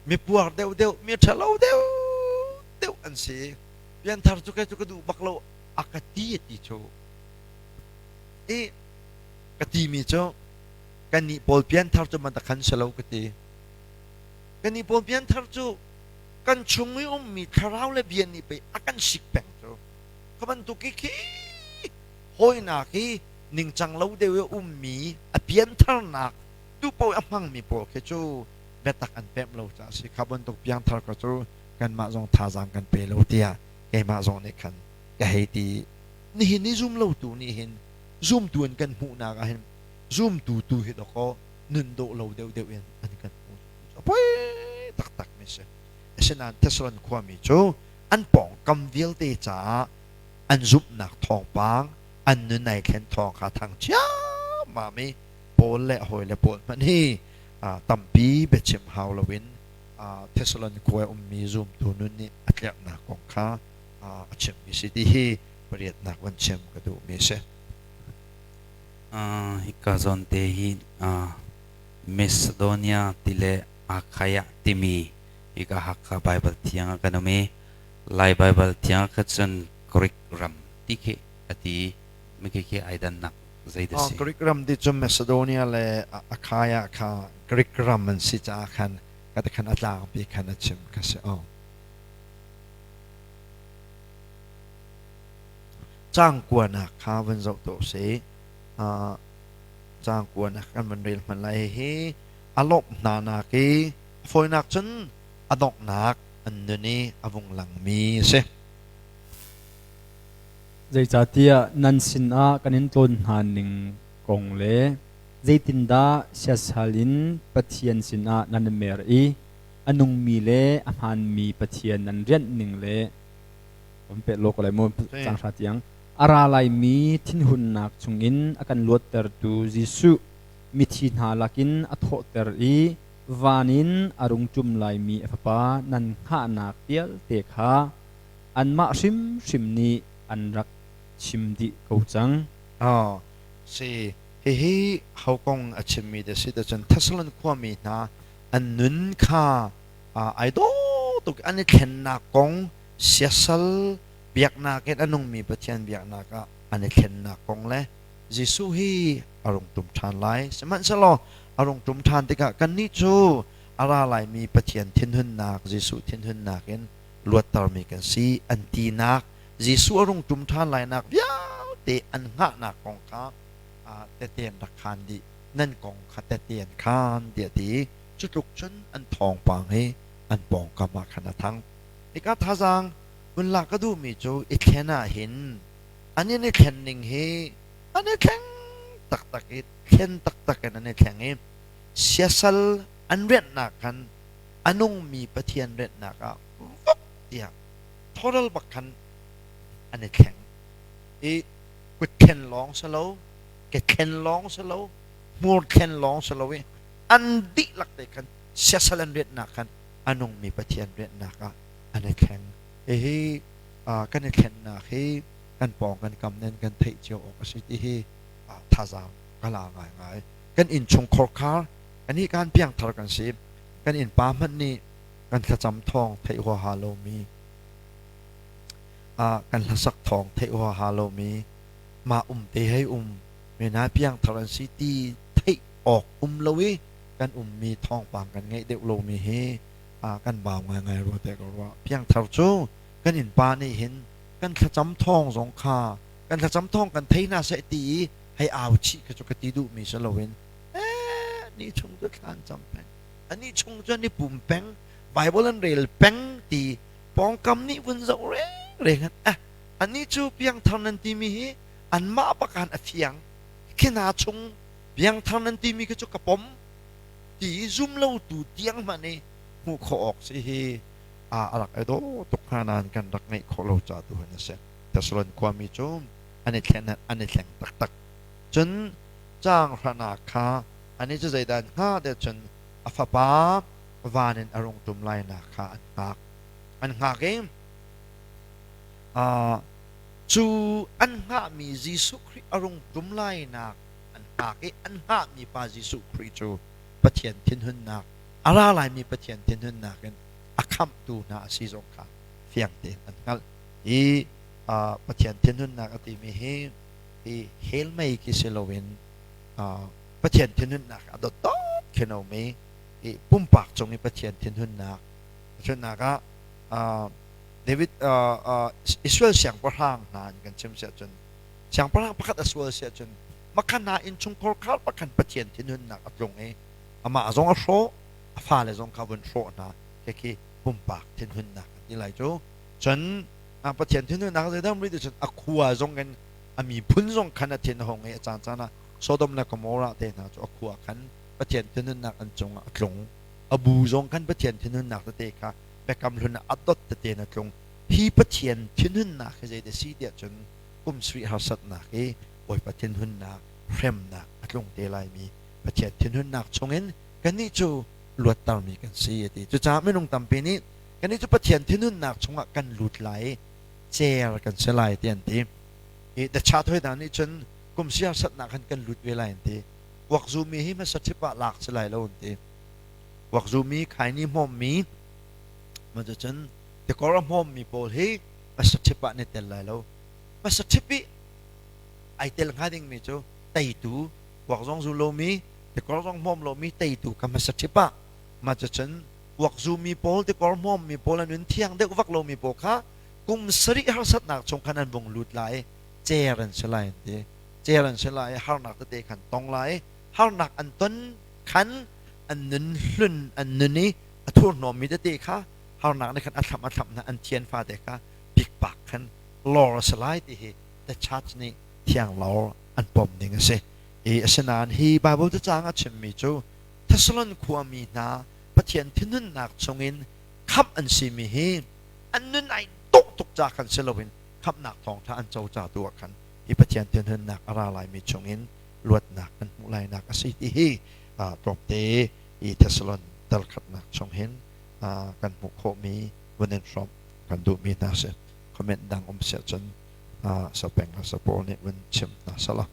mi puar deuhdeuh, mi ṭhalo deuhdeuh an si, pianthar cu kei cu ka duh bak lo a ka ti ti cu. I ka timi cu kannih pawl pianthar cu man khan si lo ka ti. Kannih pawl pianthar cu kan chung i ummi thlarau le bia nih pei a kan sik peng cu. Kha bantuk i khi hawinak hi ningcang lo deuh i ummi a piantharnak Duh paoh a hmangmi pawl khi cu biatak an pemh lo caah a si. Kha bantuk piangthar kha cu kanmah zong thazaang kan pe lo tiah keimah zong nih khan ka hei ti. Nihin i zum lotu nih hin zumtu an kan hmuhnak ah hin zumtu tu hi dawkaw nun dawh lo deuhdeuh in an kan hmu. A poi taktak mi si. Asinain Thessalon khuami cu an pawngkam vialte caah an zumhnak thawngpang, an nun ai thlen thawng kha thang ciammam i Paul le a hawile pawl hmanh hi tampi biachim hau loin Thessalon khua i ummi zumtu nun nih a tlerhnak kong kha a chimmi si ti hi pariatnak van chim ka duhmi a si. Hika zawn te hi Macedonia ti le Achaia timi hika Hakha Baibal thiang ah kan um i Lai Baibal thiang ah kha cun Greek ram ti khi a ti. Mi khi ai dannak zei dah si? Greek ram ti cu Macedonia le Achaia kha Greek ram an si caah khan ka khan a tlangpi khan a chim kha si. Caang kuanak kha van zoh tuah usih. Caang kuanak kan van rel hmanh lai. Hihi a lawmh hna nak i a fawinak cun a donghnak an nun i a vung langmi a si. Zeicahtiah nan sinah kan in tlawn hna ning kong le zeitindah siasal in Pathian sinah nan i mer i a nungmi le a hmaanmi Pathian nan rianh ning le um peh law ko lai mu caang hra tiang a ra laimi thinhunnak chungin a kan luattertu Jesuh mithi hna lakin a thawhter i van in a rung ṭum laimi a Fapa nan hngahnak vialte kha anmah hrimhrim nih an rak chim dih ko cang. Si, hihi ho kong a chimmi dah si cun Thessalon khuami hna an nun kha ai dawh tuk an i thlennak kong siasal biaknak in a nungmi Pathian biaknak ah an i thlennak kong le Jesuh hi a rung ṭum ṭhan lai. Sihmanhsehlaw a rung ṭum ṭhan tikah kannih cu a ra laimi Pathian thinhunnak, Jesuh thinhunnak in luattermi kan si an tinak, Jesuh a rung ṭum ṭhan lainak vialte an hngahnak kong kha tehte an rak khaan dih. Nan kong kha tehte an khaan tiah a ti. Cu tluk cun an thawngpang hi an pawngkam ah khan a thang. Hika thazaang vun lak ka duhmi cu i thlen ah hin an in i thlen ning hi an i thleng taktak i thlen taktak in an i thleng i siasal an rianhnak khan a nungmi Pathian rianhnak ah vok tiah total bak khan an i thleng i kut thlen lawng si lo ke thlen lawng si lo hmur thlen lawng si lo i an dihlak te khan siasal an rianhnak khan a nungmi Pathian rianhnak ah an i thleng. Hihi kan i thlennak hi kan pawng kan kam nen kan theih cio awk a si ti hi thazaang ka la ngaingai. Kan innchung khorkhar kan hi kan piangthar kan si. Kan innpa hmanh nih kan thlacam thawng theih huaha lomi kan hlasak thawng theih huaha lomi mah um te hei um mena piangthar an si ti theih awk um lo i kan ummi thawngpang kan ngeih deuh lomi hi kan bau ngaingai rua te ka ruah. Piangthar cu kan innpa nih hin kan thlacam thawng zong kha kan thlacam thawng kan thei hna seh ti i hei au chih kha cu ka ti duhmi si loin ni chung cu thlan cam peng ani chung cu an i pum peng Bible an rel peng ti pawngkam nih vun zoh reng reng an eh ani cu piangthar nan timi hi anmah bakan a fiang khi hna chung piangthar nan timi khi cu ka pom ti zum lo tu tiang hmanh i hmuh khawh awk si hi a rak i dawh tuk hnga nain kan rak ngeih khawh lo ca tu hin a si. Thessalon khuami cu an i thlen an i thleng taktak. Cun caang hranak kha ani cu zeidah an hngah tiah cun a fapa van in a rung ṭum lainak kha an hngak. An hngak i cu an hngahmi Jesuh Khrih a rung ṭum lainak an hngak i an hngahmi pa Jesuh Khrih cu Pathian thinhunnak a ra laimi Pathian thinhunnak in a khamhtu hna a si zong kha fiang tein an hngalh. Hi Pathian thinhunnak a timi hi hi hell mei khi si loin Pathian thinhunnak a dotdot khin a um i pumpak cung i Pathian thinhunnak chunnak ah David Israel siangpahrang hna in kan chim siah cun siangpahrang pakhat a sual siah cun makhan hna innchungkhar khar pakhan Pathian thinhunnak a tlung i Amah zong a hrawh, a fale zong kha vun hrawh hna. Khikhi pumpak thinhunnak an ti lai cu. Cun Pathian thinhunnak zeidang rih cun a khua zong in a miphun zong khan a thin a hung i a caancaan ah Sodom le Gomorrah te hna cu a khua khan Pathian thinhunnak an cungah a tlung. A bu zong khan Pathian thinhunnak tete kha Biakam Hlun ah a dot tete in a tlung. Hi Pathian thinhunnak hi zeidah si tiah cun kum sarih harsatnak i Bawipa thinhunnak, hremnak a tlung te laimi Pathian thinhunnak chungin kannih cu luattermi kan si a ti. Cucaah minung tampi nih kannih cu Pathian thinhunnak chungah kan lut lai i cer kan si lai ti an ti. I The Chat hoi hna nih cun kum si harsatnak khan kan lut ve lai an ti. Kuakzumi hi hmasa ṭhip ah lak si lai lo an ti. Kuakzumi, khaini hmawmmi, cucun tikor a hmawmmi pawl hi hmasa ṭhip ah an i tel lai lo. Hmasa ṭhip i ai tel hnga dingmi cu teitu, kuak zong zu lomi, tikor zong hmawm lomi teitu kha hmasa ṭhip ah mah cucun kuak zumi pawl, tikor hmawmmi pawl, an nun thiang deuh vak lomi pawl kha kum sarih harsatnak chung khan an vung lut lai i cer an si lai an ti. Cer an si lai i harnak tete khan tong lai i harnak an ton khan an nun hlun an nun i a thurhnawmmi tete kha harnak nih khan a thlamh a thlamh hna an thian fate kha pikpak khan lor a si lai ti hi the church nih thiang lor an pom ding a si. I asinain hi Bible cacang a chimmi cu Thessalon khuami hna Pathian thinhunnak chungin khamh an simi hi an nun ai dawh tuk ca khan si loin khamhnak thawngṭha an co ca tu ah khan hi Pathian thinhunnak a ra laimi chungin luatnak an hmuh lainak a si ti hi tlawmte i Thessalon dal khatnak chung hin kan hmuh khawhmi vun in hrawmh kan duhmi hna si. Comment dang um siah cun sapeng le sapawl nih vun chim hna sala.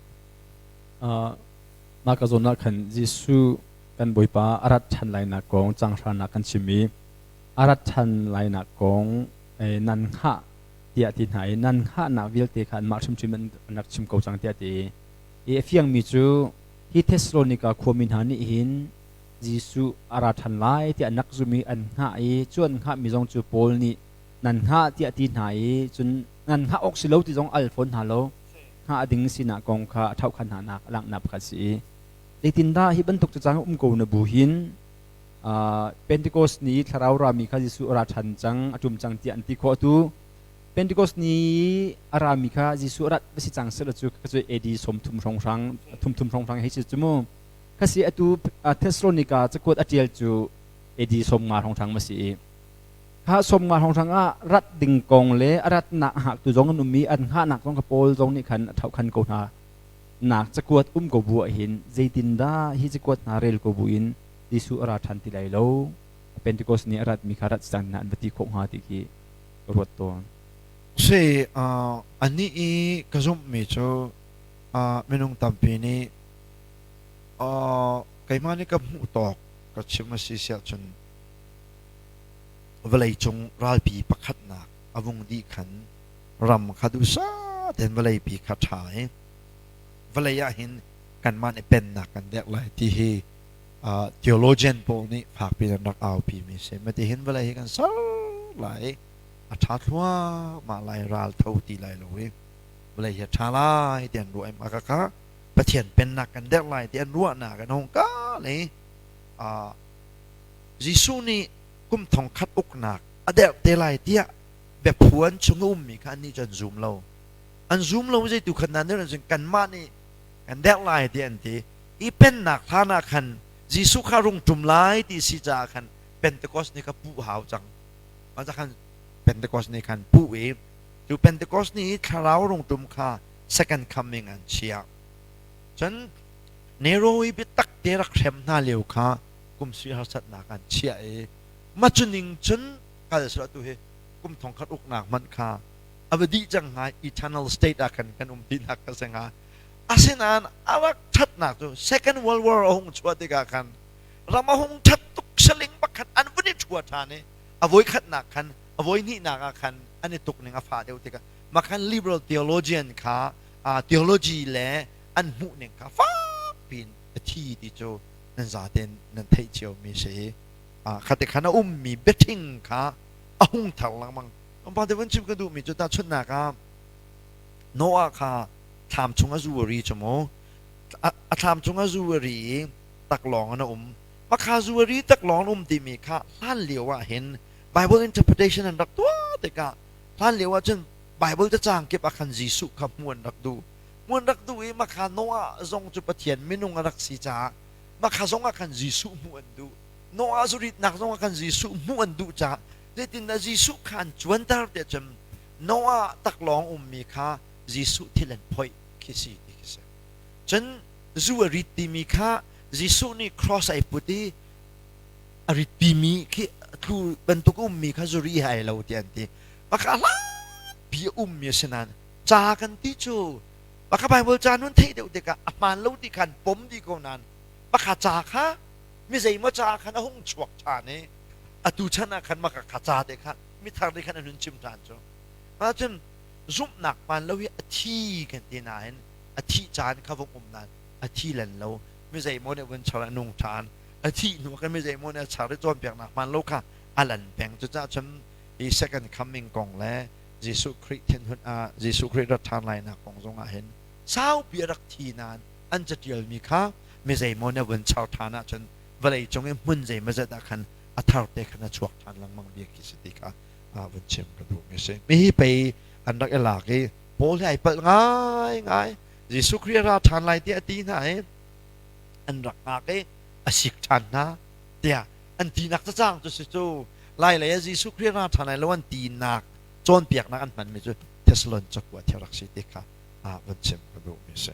Mah ka zawn ah khan Jesuh kan Bawipa a rat ṭhan lainak kong canghranak kan chim i a rat ṭhan lainak kong nan hngah tiah ti hna i nan hngahnak vialte kha anmah hrimhrim an rak chim ko cang tiah ti i a fiangmi cu hi Thessalonika khuami hna nih hin Jesuh a ra ṭhan lai tiah an rak zum i an hngah i cu an hngahmi zong cu Paul nih nan hngah tiah ti hna i cun nan hngah awk si lo ti zong al fawn hna lo hngah ding sinak kong kha a ṭhauhkhan hnanak a langhnak pakhat si i zeitindah hi bantuk cacang um ko na bu hin Pentecost ni thlarau rami kha Jesuh a ra ṭhan cang a ṭum cang tiah an ti khawh atu Pentecost ni a rami kha Jesuh a rat va si cang sehla cu ka cu AD 30 hrawnghrang thum thum hrawnghrang hei si cu mu khasi atu Thessalonica cakuat a ṭial cu AD 50 hrawnghrang ma si i kha 50 hrawnghrang ah rat ding kong le a ratnak hngaktu zong an um i an hngahnak zong kha Paul zong nih khan a ṭhauhkhan ko hna nak cakuat um ko bu ah hin zeitindah hi cakuat hna rel ko bu in Jesuh a ra ṭhan ti lai lo Pentecost ni a ratmi kha rat cang na an va ti khawh hnga ti khi ka ruat tawn. Si anih i ka zumhmi cu minung tampi nih keimah nih ka hmuh tawk ka chim a si siah cun vawleicung ralpi pakhatnak a vung dih khan ram kha duhsah tein vawleipi kha ṭha i vawlei ah hin kanmah nih pennak kan derh lai ti hi theologian pawl nih fakpi in an rak aupi mi si. Mati hin vawlei hi kan ser lai a ṭha thluahmah lai ral tho ti lai lo i vawlei hi a ṭha lai ti an ruah i mah kha Pathian pennak kan derh lai ti an ruahnak an hung ka le Jesuh nih kum thong khat uknak a derh te lai tiah biaphuan chung a ummi kha annih cu an zum lo. An zum lo zeitu khan nan cun kanmah nih kan derh lai tiah an ti. I pennak hlan ah khan Jesuh kha rung ṭum lai ti si caah khan Pentecost ni kha puh hau cang. Mah khan Pentecost ni khan puh i cu Pentecost ni i thlarau rung ṭum kha second coming an chiah. Cun Nero i biatak te rak hrem hna lio kha kum sui harsatnak an chiah i mah cu ning cun kal seh tu hi kum thong khat uknak hmanh kha a va dih cang hnga eternal state ah khan kan um ti nak ka si hnga. Asinain a rak ṭhatnak cu Second World War a hung chuah tikah khan ram a hung ṭhat tuk saling pakhat an vun i ṭhua ṭhan i a voikhatnak khan a voihnihnak ah khan an i tuk ning a fah deuh tikah mah khan liberal theologian kha theology le an hmuh ning kha fak piin a thi ti cu nan zaten nan theih cio mi si. Khate khan a ummi biaṭhing kha a hung thar lengmang. Pa te vun chim ka duhmi cu tahchunhnak ah Noah kha thlam chung a zu a ri cu mu. A thlam chung a zu a ri i taklawng in a um. Makha zu a ri tak lawng um timi kha hlan lio ah hin Bible interpretation an rak tuah tikah hlan lio ah cun Bible cacang kip ah khan Jesuh kha hmuh an rak duh. Hmuh an rak duh i makha Noah zong cu Pathian minung a rak si caah makha zong ah khan Jesuh hmuh an duh. Noah zuritnak zong ah khan Jesuh hmuh an duh caah zeitindah Jesuh kha an cuanter tiah cun Noah taklawng ummi kha Jesuh thil an phoih khi si ti khi si. Cun zu a rit timi kha Jesuh nih cross ai put i a rit pimi khi tlu bantuk ummi kha zuri he ai lo ti an ti. Maka hlatpi a ummi a si nain ca kan ti cu maka Bible ca nun theih deuh tikah a hmaan lo ti khan pom dih ko nain maka ca kha mi zeimaw ca khan a hung chuak ṭhan i atu chan ah khan maka kha ca te kha mithar nih khan an hun chim ṭhan cu. Mah cun zumhnak hmaan lo hi a thi kan ti nain a thih caan kha vung um nain a thi len lo mi zeimaw nih vun char a nung ṭhan a thih hnu kan mi zeimaw nih a char i cawnpiaknak hmaan lo kha a lan peng. Cucaah cun hi second coming kong le Jesuh Khrih thinhun ah Jesuh Khrih rat ṭhan lainak kong zong ah hin saupi a rak thi nain an caṭialmi kha mi zeimaw nih a vun char ṭhan ahcun vawlei cung i hmun zeimawzat ah khan a thar te khan a chuak ṭhan lengmang bia khi si ti kha vun chim ka duhmi a si. Hihi pei an rak i lak i Paul hi ai palh ngaingai. Jesuh Khrih a ra ṭhan lai tiah a ti hna i an rak ngak i a sik ṭhan hna tiah an tinak cacang cu si cu lai lei ah Jesuh Khrih a ra ṭhan lai lo an tinak cawnpiaknak an hmanmi cu Thessalon cakuat hi a rak si ti kha vun chim ka duhmi a si.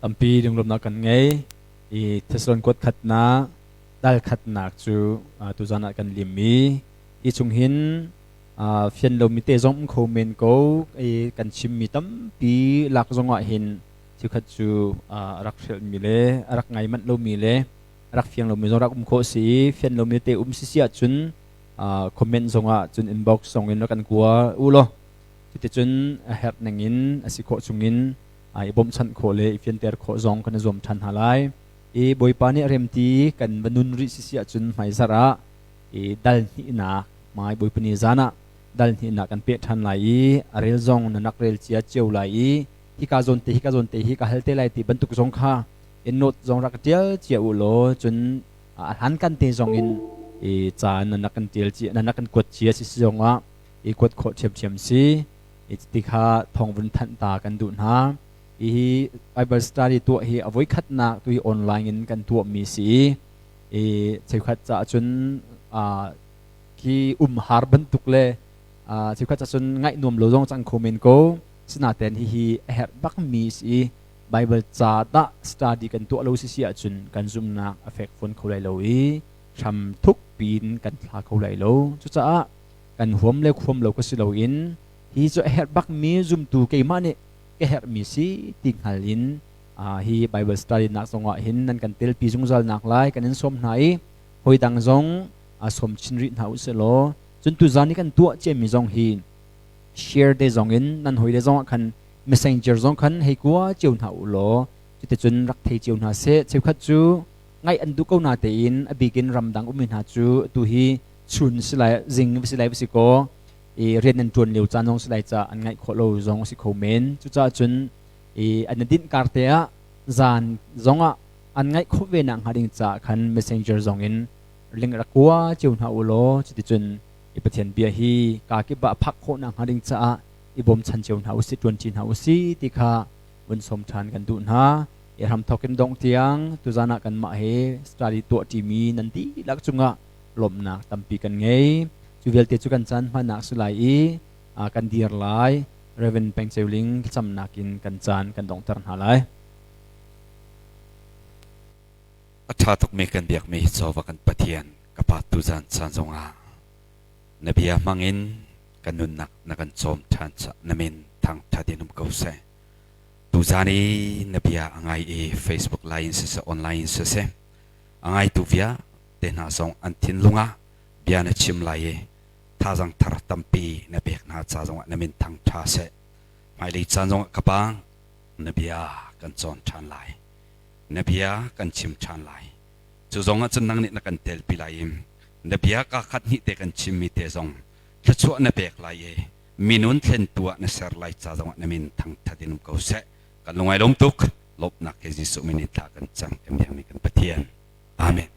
Tampi lunglawmhnak kan ngei i Thessalon kuat khatnak dal khatnak cu tuzan ah kan lim i hi chung hin fian lomi te zong um kho men ko i kan chimmi tampi lak zong ah hin chiukhat cu rak hrelhmi le a rak ngai manh lomi le rak fiang lomi zong rak um khawh si i fian lomi te um si si ahcun comment zong ah cun inbox zong in rak kan kua u law cuticun a herh ning in a si khawh chungin i bawmhchanh khawh le i fianter khawh zong kan i zuam ṭhan hna lai. I Bawipa nih a remti kan va nun rih sisi ahcun hmaizarh ah i dal hnihnak mai Bawipa ni zan ah dal hnihnak kan peh ṭhan lai i a rel zong na nak rel cia cio lai i hika zawn te hika zawn te hi ka hal te lai ti bantuk zong kha i note zong rak ṭial cia u law cun a hlan kan te zong in i ca na nak kan ṭial cia na nak kan kuat cia si si zong ah i kuat khawh ṭhiamṭhiam si. Ti kha thawng vun thanh ta kan duh hna. Hihi Bible study tuah hi a voikhatnak tu hi online in kan tuahmi si i i cheukhat caah cun khi umhar bantuk le cheukhat caah cun ngaih nuam lo zong cang kho men ko. Sinain hihi a herh bakmi si i Bible ca dah study kan tuah lo si si ahcun kan zumhnak a fek fawn kho lai lo i hram thuk piin kan thla kho lai lo. Cucaah kan huam le khuam lo ka si loin hi cu a herh bakmi zumtu keimah nih ka herhmi si ti hngal in hi Bible study nak zongah hin nan kan telpi zungzal nak lai kan in sawm hna i hoi dang zong sawm chin rih hna u sih law cun tuzan i kan tuah ciami zong hi share te zong in nan hoi le zong ah khan messenger zong khan hei kua cio hna u law cuticun rak thei cio hna seh. Cheukhat cu ngaih an duh ko na tein a bikin ramdang ummi hna cu tu hi chun si lai zing si lai si kaw i rian nan ṭuan lio caan zong si lai ca an ngaih khawh lo zong si kho men. Cucaah cun i an dinh kar te ah zan zong ah an ngaih khawh ve nak hnga ding caah khan messenger zong in link rak kua cio hna u law cuticun i Pathian bia hi ka kip ah phak khawh nak hnga ding caah i bawmchan cio hna usih, ṭuanṭi hna usih ti kha vun sawm ṭhan kan duh hna. I hramthawk in dongh tiang tuzan ah kanmah he study tuah ṭimi nan dihlak cungah lawmhnak tampi kan ngei. Cu vialte cu kan caan hmannak si lai i kan dir lai. Reverend Peng Ceu Ling thlacamnak in kan caan kan donghter hna lai. A ṭha tukmi kan biakmi Jehovah kan Pathian ka Pa tuzan caan zongah na bia hmangin kan nunnak na kan cawm ṭhan caah na min thangṭhat in um ko seh. Tuzan i na bia a ngai i Facebook line siseh online in siseh a ngaitu vialte hna zong an thinlung ah bia na chim lai i thazaang thar tampi na pek hna ca zongah na min thang ṭha seh. Hmailei caan zongah ka pa na bia kan cawn ṭhan lai. Na bia kan chim ṭhan lai. Cu zongah cun nang nih na kan telpi lai i na bia kaa khat hnih te kan chimmi te zong thluachuah na pek lai i minun thlentu ah na ser lai ca zongah na min thangṭhat in um ko seh. Kan lungai lawm tuk. Lawmhnak he Jesuh min in thla kan cam kan biakmi kan Pathian. Amen.